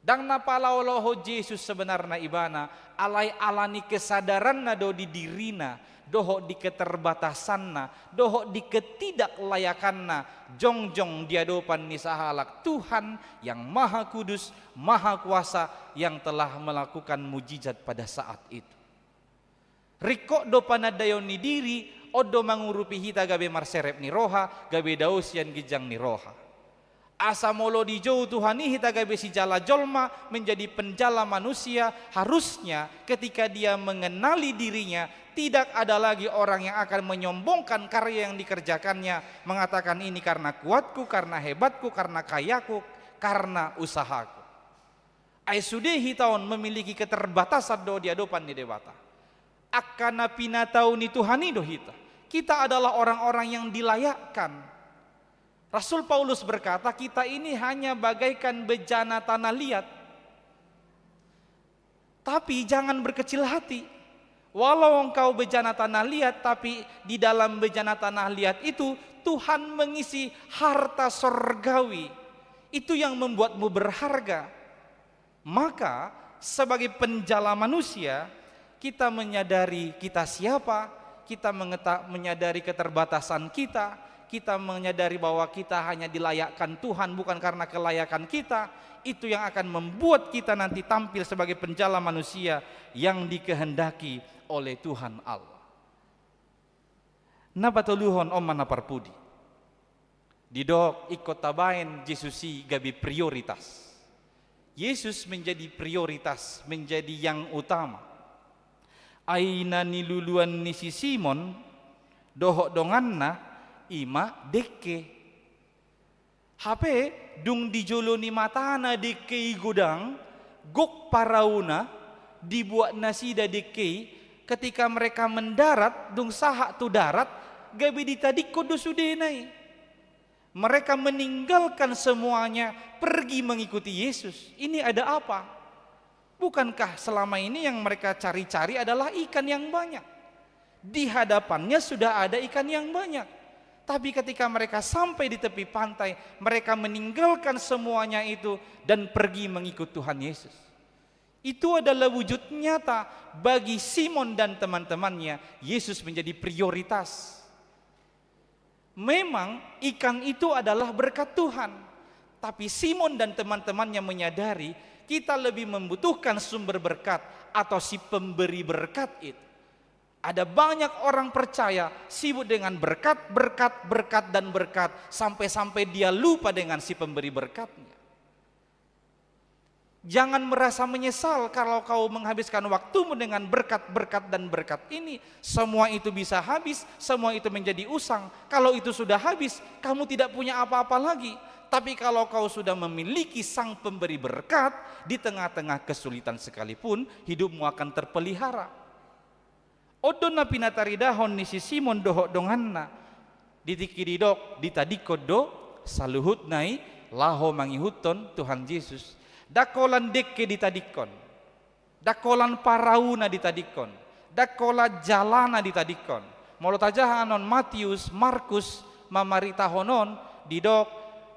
Ndang na palaolohon Jesus sebenarna ibana, alai ala ni kesadaranna do di dirina, dohot di keterbatasanna, dohot di ketidaklayakanna, jongjong di adopan ni sahalak Tuhan yang Maha Kudus, Maha Kuasa, yang telah melakukan mujizat pada saat itu. Ringkot do panandaion ni diri, on do mangurupi hita gabe marserep ni roha, gabe dao sian ginjang ni roha. Asa molo dijou Tuhan i hita gabe sijala jolma, menjadi penjala manusia, harusnya ketika dia mengenali dirinya, tidak ada lagi orang yang akan menyombongkan karya yang dikerjakannya, mengatakan, ini karena kuatku, karena hebatku, karena kayaku, karena usahaku. Ai sude hita on memiliki keterbatasan do di adopan ni Debata. Angka na pinatau ni Tuhan i do hita. Kita adalah orang-orang yang dilayakkan. Rasul Paulus berkata, kita ini hanya bagaikan bejana tanah liat. Tapi jangan berkecil hati. Walau engkau bejana tanah liat, tapi di dalam bejana tanah liat itu Tuhan mengisi harta sorgawi. Itu yang membuatmu berharga. Maka, sebagai penjala manusia, kita menyadari kita siapa, kita mengeta-, menyadari keterbatasan kita, kita menyadari bahwa kita hanya dilayakkan Tuhan bukan karena kelayakan kita, itu yang akan membuat kita nanti tampil sebagai penjala manusia yang dikehendaki oleh Tuhan Allah. Na patoluhon, on ma na parpudi. Didok ingkon tabaen Jesus i gabe prioritas. Yesus menjadi prioritas, menjadi yang utama. Ai na niluluan ni si Simon dohot donganna i ma dengke. Hape dung di jolo ni matana dengke i godang, gok parauna, dibuat nasida dengke i, ketika mereka mendarat, dung sahat tu darat, gabe ditadingkon do sudena i. Mereka meninggalkan semuanya, pergi mengikuti Yesus. Ini ada apa? Bukankah selama ini yang mereka cari-cari adalah ikan yang banyak? Di hadapannya sudah ada ikan yang banyak. Tapi ketika mereka sampai di tepi pantai, mereka meninggalkan semuanya itu dan pergi mengikut Tuhan Yesus. Itu adalah wujud nyata bagi Simon dan teman-temannya, Yesus menjadi prioritas. Memang ikan itu adalah berkat Tuhan, tapi Simon dan teman-temannya menyadari kita lebih membutuhkan sumber berkat atau si pemberi berkat itu. Ada banyak orang percaya sibuk dengan berkat, berkat, berkat, dan berkat, sampai-sampai dia lupa dengan si pemberi berkatnya. Jangan merasa menyesal kalau kau menghabiskan waktumu dengan berkat, berkat, dan berkat ini. Semua itu bisa habis, semua itu menjadi usang. Kalau itu sudah habis, kamu tidak punya apa-apa lagi. Tapi kalau kau sudah memiliki Sang Pemberi berkat, di tengah-tengah kesulitan sekalipun, hidupmu akan terpelihara. On do na pinataridahon ni si Simon dohot donganna. Di tingki didok, ditadingkon do saluhutna i laho mangihuthon Tuhan Jesus. Ndang holan dengke ditadingkon, ndang holan parauna ditadingkon, ndang holan jalana ditadingkon. Molo tajaha annon Matius, Markus, mamaritahon on, didok,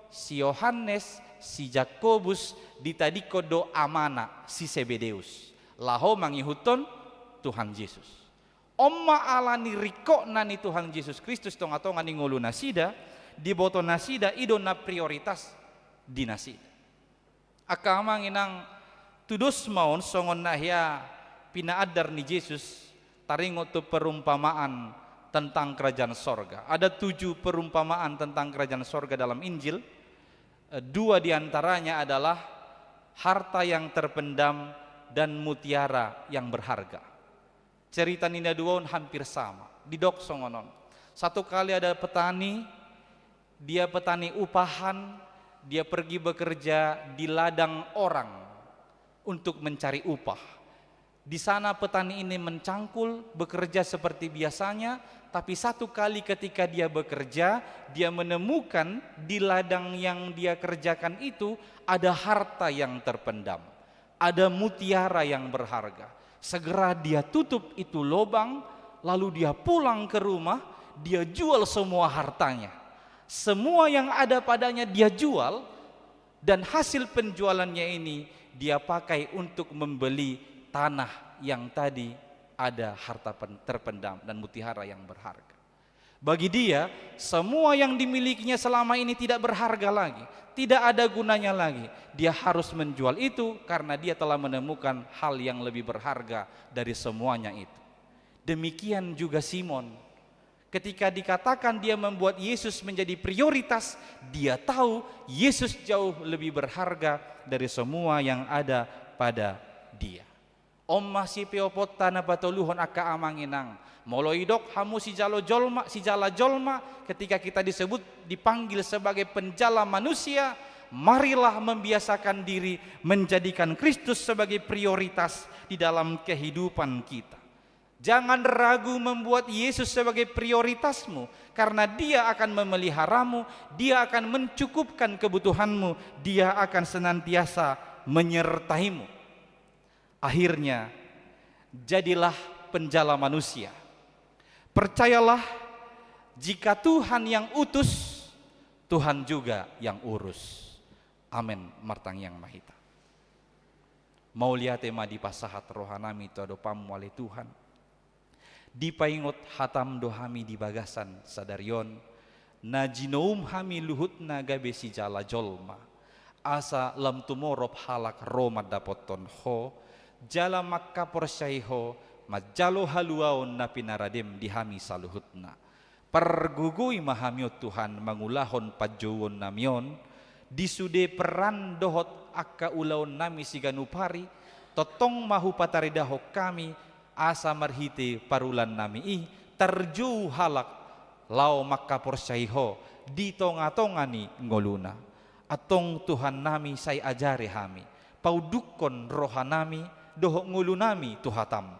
si Yohanes, si Jakobus, ditadingkon do amana, si Sebedeus, laho mangihuthon Tuhan Jesus. On ma ala ni ringkotna ni Tuhan Jesus Kristus tonga-tonga ni ngolunasida, diboto nasida, i do na prioritas di nasida. Angka amang inang, tudos ma on songon na hea pinaandar ni Jesus, taringot tu perumpamaan tentang kerajaan sorga. Ada tujuh perumpamaan tentang kerajaan sorga dalam Injil. Eh, dua di antaranya adalah harta yang terpendam dan mutiara yang berharga. Cerita ni na dua on hampir sama, didok songon on. Satu kali ada petani, dia petani upahan, dia pergi bekerja di ladang orang untuk mencari upah. Di sana petani ini mencangkul, bekerja seperti biasanya, tapi satu kali ketika dia bekerja, dia menemukan di ladang yang dia kerjakan itu ada harta yang terpendam. Ada mutiara yang berharga. Segera dia tutup itu lobang, lalu dia pulang ke rumah, dia jual semua hartanya. Semua yang ada padanya dia jual, dan hasil penjualannya ini dia pakai untuk membeli tanah yang tadi ada harta pen-, terpendam dan mutiara yang berharga. Bagi dia, semua yang dimilikinya selama ini tidak berharga lagi, tidak ada gunanya lagi. Dia harus menjual itu karena dia telah menemukan hal yang lebih berharga dari semuanya itu. Demikian juga Simon. Ketika dikatakan dia membuat Yesus menjadi prioritas, dia tahu Yesus jauh lebih berharga dari semua yang ada pada dia. On ma sipeoponta na patoluhon, angka amang inang. Molo idok hamu sijalo jolma, sijala jolma, ketika kita disebut, dipanggil sebagai penjala manusia, marilah membiasakan diri menjadikan Kristus sebagai prioritas di dalam kehidupan kita. Jangan ragu membuat Yesus sebagai prioritasmu, karena Dia akan memeliharamu, Dia akan mencukupkan kebutuhanmu, Dia akan senantiasa menyertaimu. Akhirnya, jadilah penjala manusia. Percayalah, jika Tuhan yang utus, Tuhan juga yang urus. Amen. Martangiang ma hita. Mauliate ma dipasahat rohanami tu adopanmu, ale Tuhan. Dipaingot hatam do hami di bagasan sadari on, na jinoum hami luhutna gabe sijala jolma, asa lam tumorop halak ro mandapothon Ho, jala mangkaporseai Ho, manjalo haluaon na pinaradem di hami saluhutna. Pargogoi ma hami on Tuhan mangulahon panjouonnami on, di sude peran dohot angka ulaonnami siganup ari, tongtong ma hupataridahon hami, asa marhite parulannami i, tarjou halak laho mangkaporseai Ho di tonga-tonga ni ngoluna. Antong Tuhannami, sai ajari hami, paundukkon rohanami, dohot ngolunami tu hataM.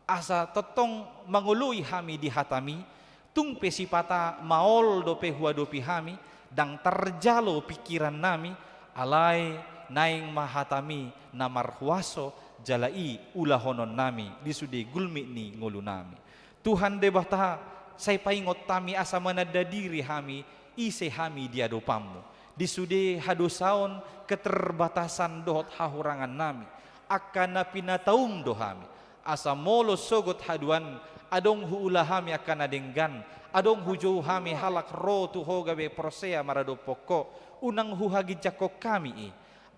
Asa tongtong mangoloi hami di hataMi, tung pe sipata maol dope huadopi hami, ndang tarjalo pingkirannami, alai naeng ma hataMi na marhuaso jala i ulahononnami di sude gulmit ni ngolunami. Tuhan Debata, sai paingot hami asa mananda diri hami, ise hami di adopanMu. Di sude hadosaon, keterbatasan dohot hahurangannami, angka na pinataum do hami. Asa molo sogot haduan, adong huula hami angka na denggan, adong hujou hami halak ro tu Ho gabe porsea maradophon Ho, unang huhaginjangkon hami i.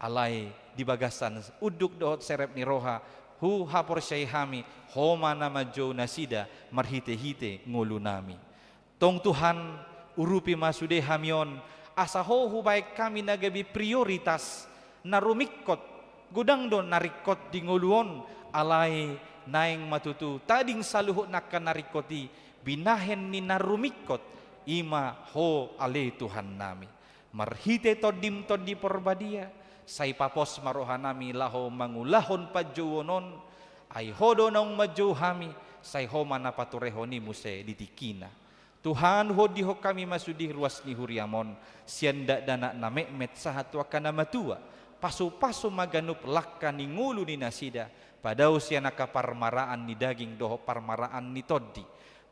Alai di bagasan unduk dohot serep ni roha, huhaporseai hami, Ho ma na manjou nasida marhitehite ngolunami. Tong Tuhan, urupi ma sude hami on, asa Ho hubaen hami na gabe prioritas, na rumingkot, godang do na ringkot di ngolu on, alai naeng ma tutu tading saluhut angka na ringkot i, binahen ni na rumingkot, i ma Ho ale Tuhannami. Marhite TondiM Tondi Porbadia, sai papos ma rohanami laho mangulahon panjouon on, ai Ho do naung manjou hami, sai Ho ma na paturehon i muse di tingkina. Tuhan, huondihon hami ma sude ruas ni huriaM on, sian dakdanak na metmet sahat tu angka na matua, pasupasu ma ganup langka ni ngolu ni nasida, padao sian angka parmaraan ni daging dohot parmaraan ni tondi.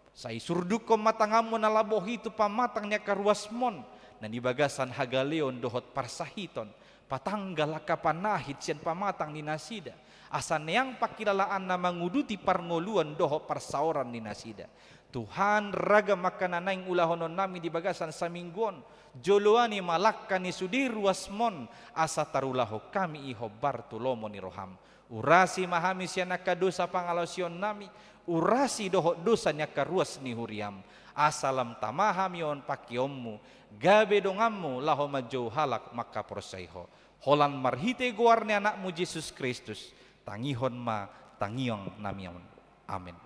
Sai surdukkon ma tanganMu na laboh i tu pamatang ni angka ruasMon, na di bagasan hagaleon dohot parsahiton, patanggal angka panahit sian pamatang ni nasida, asa neang pangkilalaan na manguduti parngoluan dohot parsaoran ni nasida. Tuhan, ragam angka na naeng ulahononnami di bagasan saminggu on, joloani ma langka ni sude ruasMon, asa tarulahon hami i hombar tu lomo ni rohaM. Urasi ma hami sian angka dosa pangalaosionnami, urasi dohot dosa ni angka ruas ni huriaM, asa lam tama hami on pangkeonMu, gabe donganMu laho manjou halak mangkaporseai Ho. Holan marhite goar ni AnakMu Jesus Kristus, tangihon ma tangiangnami on. Amen.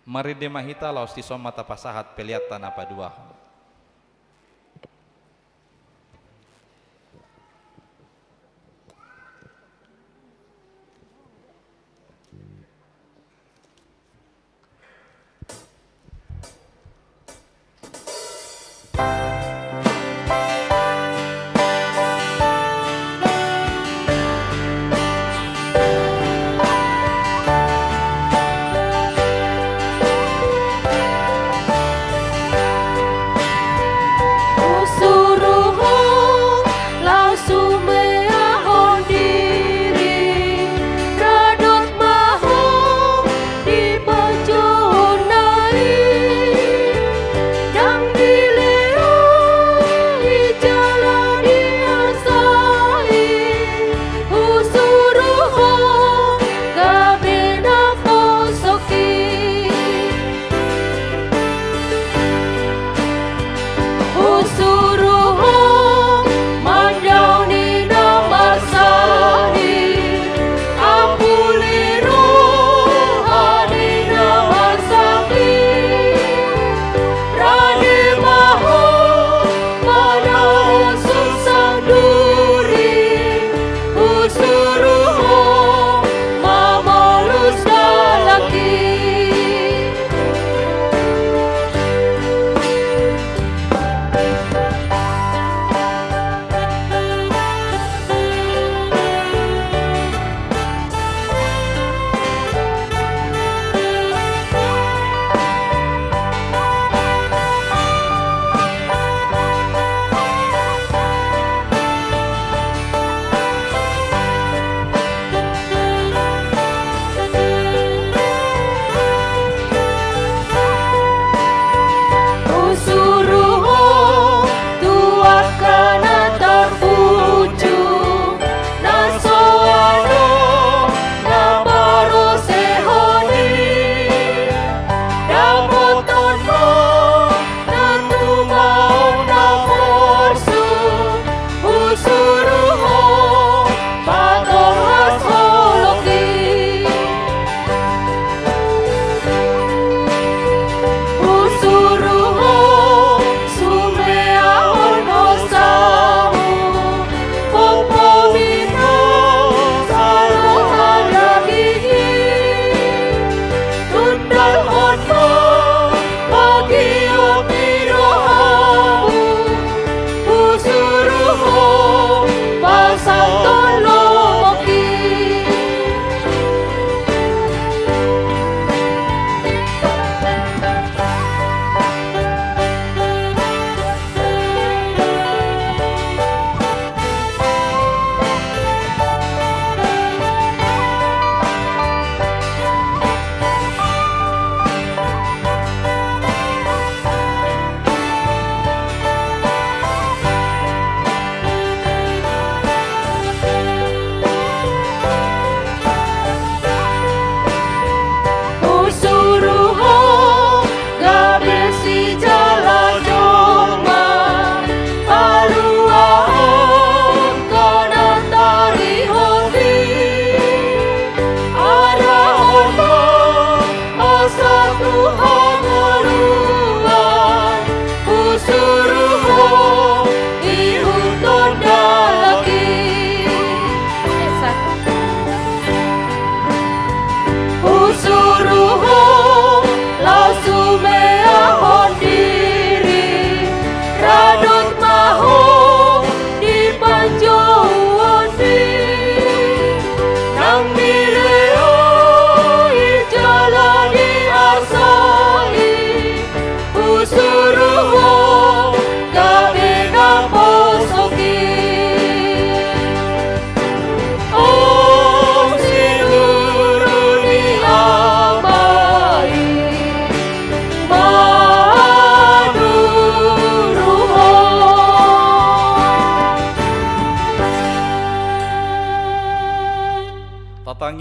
Marende ma hita laos dison ma tapasahat peleanta na paduahon.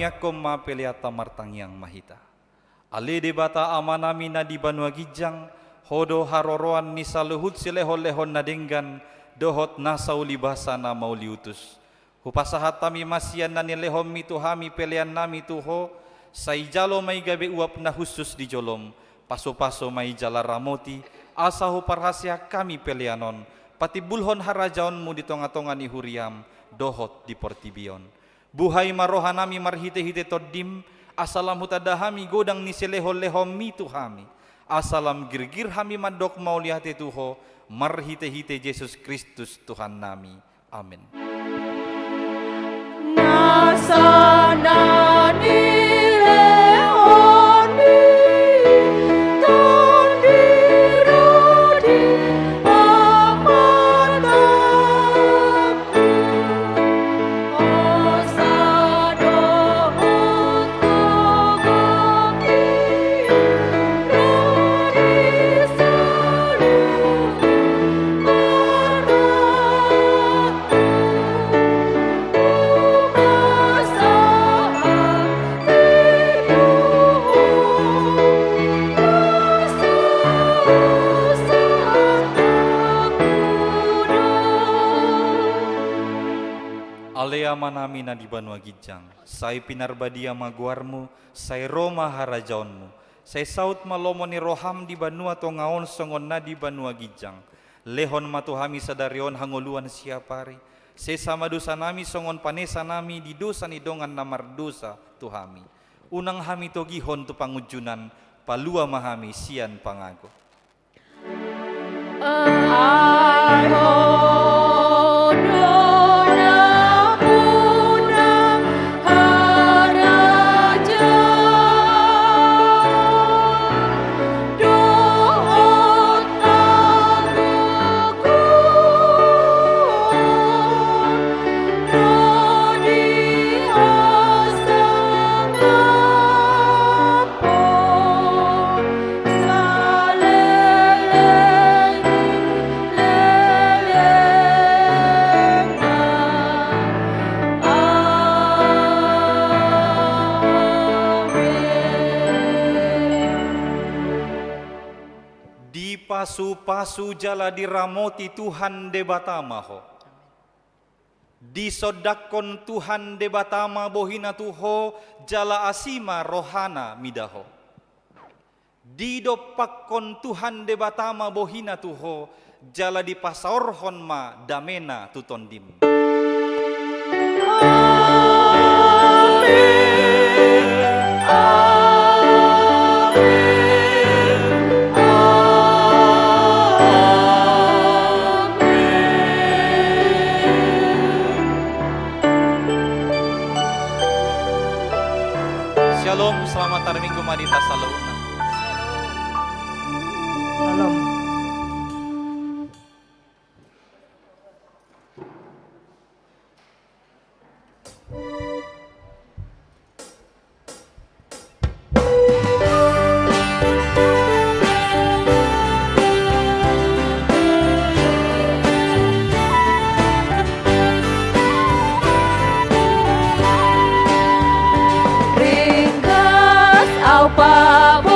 Angkon ma peleanta, martangiang ma hita. Ale Debata Amanami na di banua ginjang, Ho do haroroan ni saluhut silehonlehon na denggan dohot nasa ulibasa na mauliutus. Hupasahat hami ma sian na nilehonMi tu hami peleannami tu Ho, sai jalo ma i gabe uap na hushus di joloM, pasupasu ma i jala ramoti, asa huparhaseang hami pelean on patimbulhon harajaonMu di tongatonga ni huriaM dohot di portibi on. Buhai ma rohanami marhitehite TondiM, asa lam hutanda hami godang ni silehonlehonMi tu hami, asa lam girgir hami mandok mauliate tu Ho marhitehite Jesus Kristus Tuhannami. Amen. Nasa na nilehonMi Tondi rodi amanta. Ale Amanami na di banua ginjang, sai pinarbadia ma goarMu, sai ro ma harajaonMu, sai saut ma lomo ni rohaM di banua tonga on songon na di banua ginjang. Lehon ma tu hami sadari on hangoluan siapari. Sesa ma dosanami songon panesanami di dosa ni dongan na mardosa tu hami. Unang hami togihon tu pangunjunan, palua ma hami sian pangago. Ai Ho do nampuna harajaon dohot agogoon, na di hasangapon saleleng ni lelengna. Amen. Dipasupasu jala diramoti Tuhan Debata ma ho. Disondangkon Tuhan Debata ma bohina tu ho, jala asi ma rohana mida ho. Didompakkon Tuhan Debata ma bohina tu ho, jala dipasaorhon ma damena tu tondim. Amen. Amen. Amen. Shalom, selamat hari Minggu ma di hita saluhutna. Shalom. Ringgas au pamungka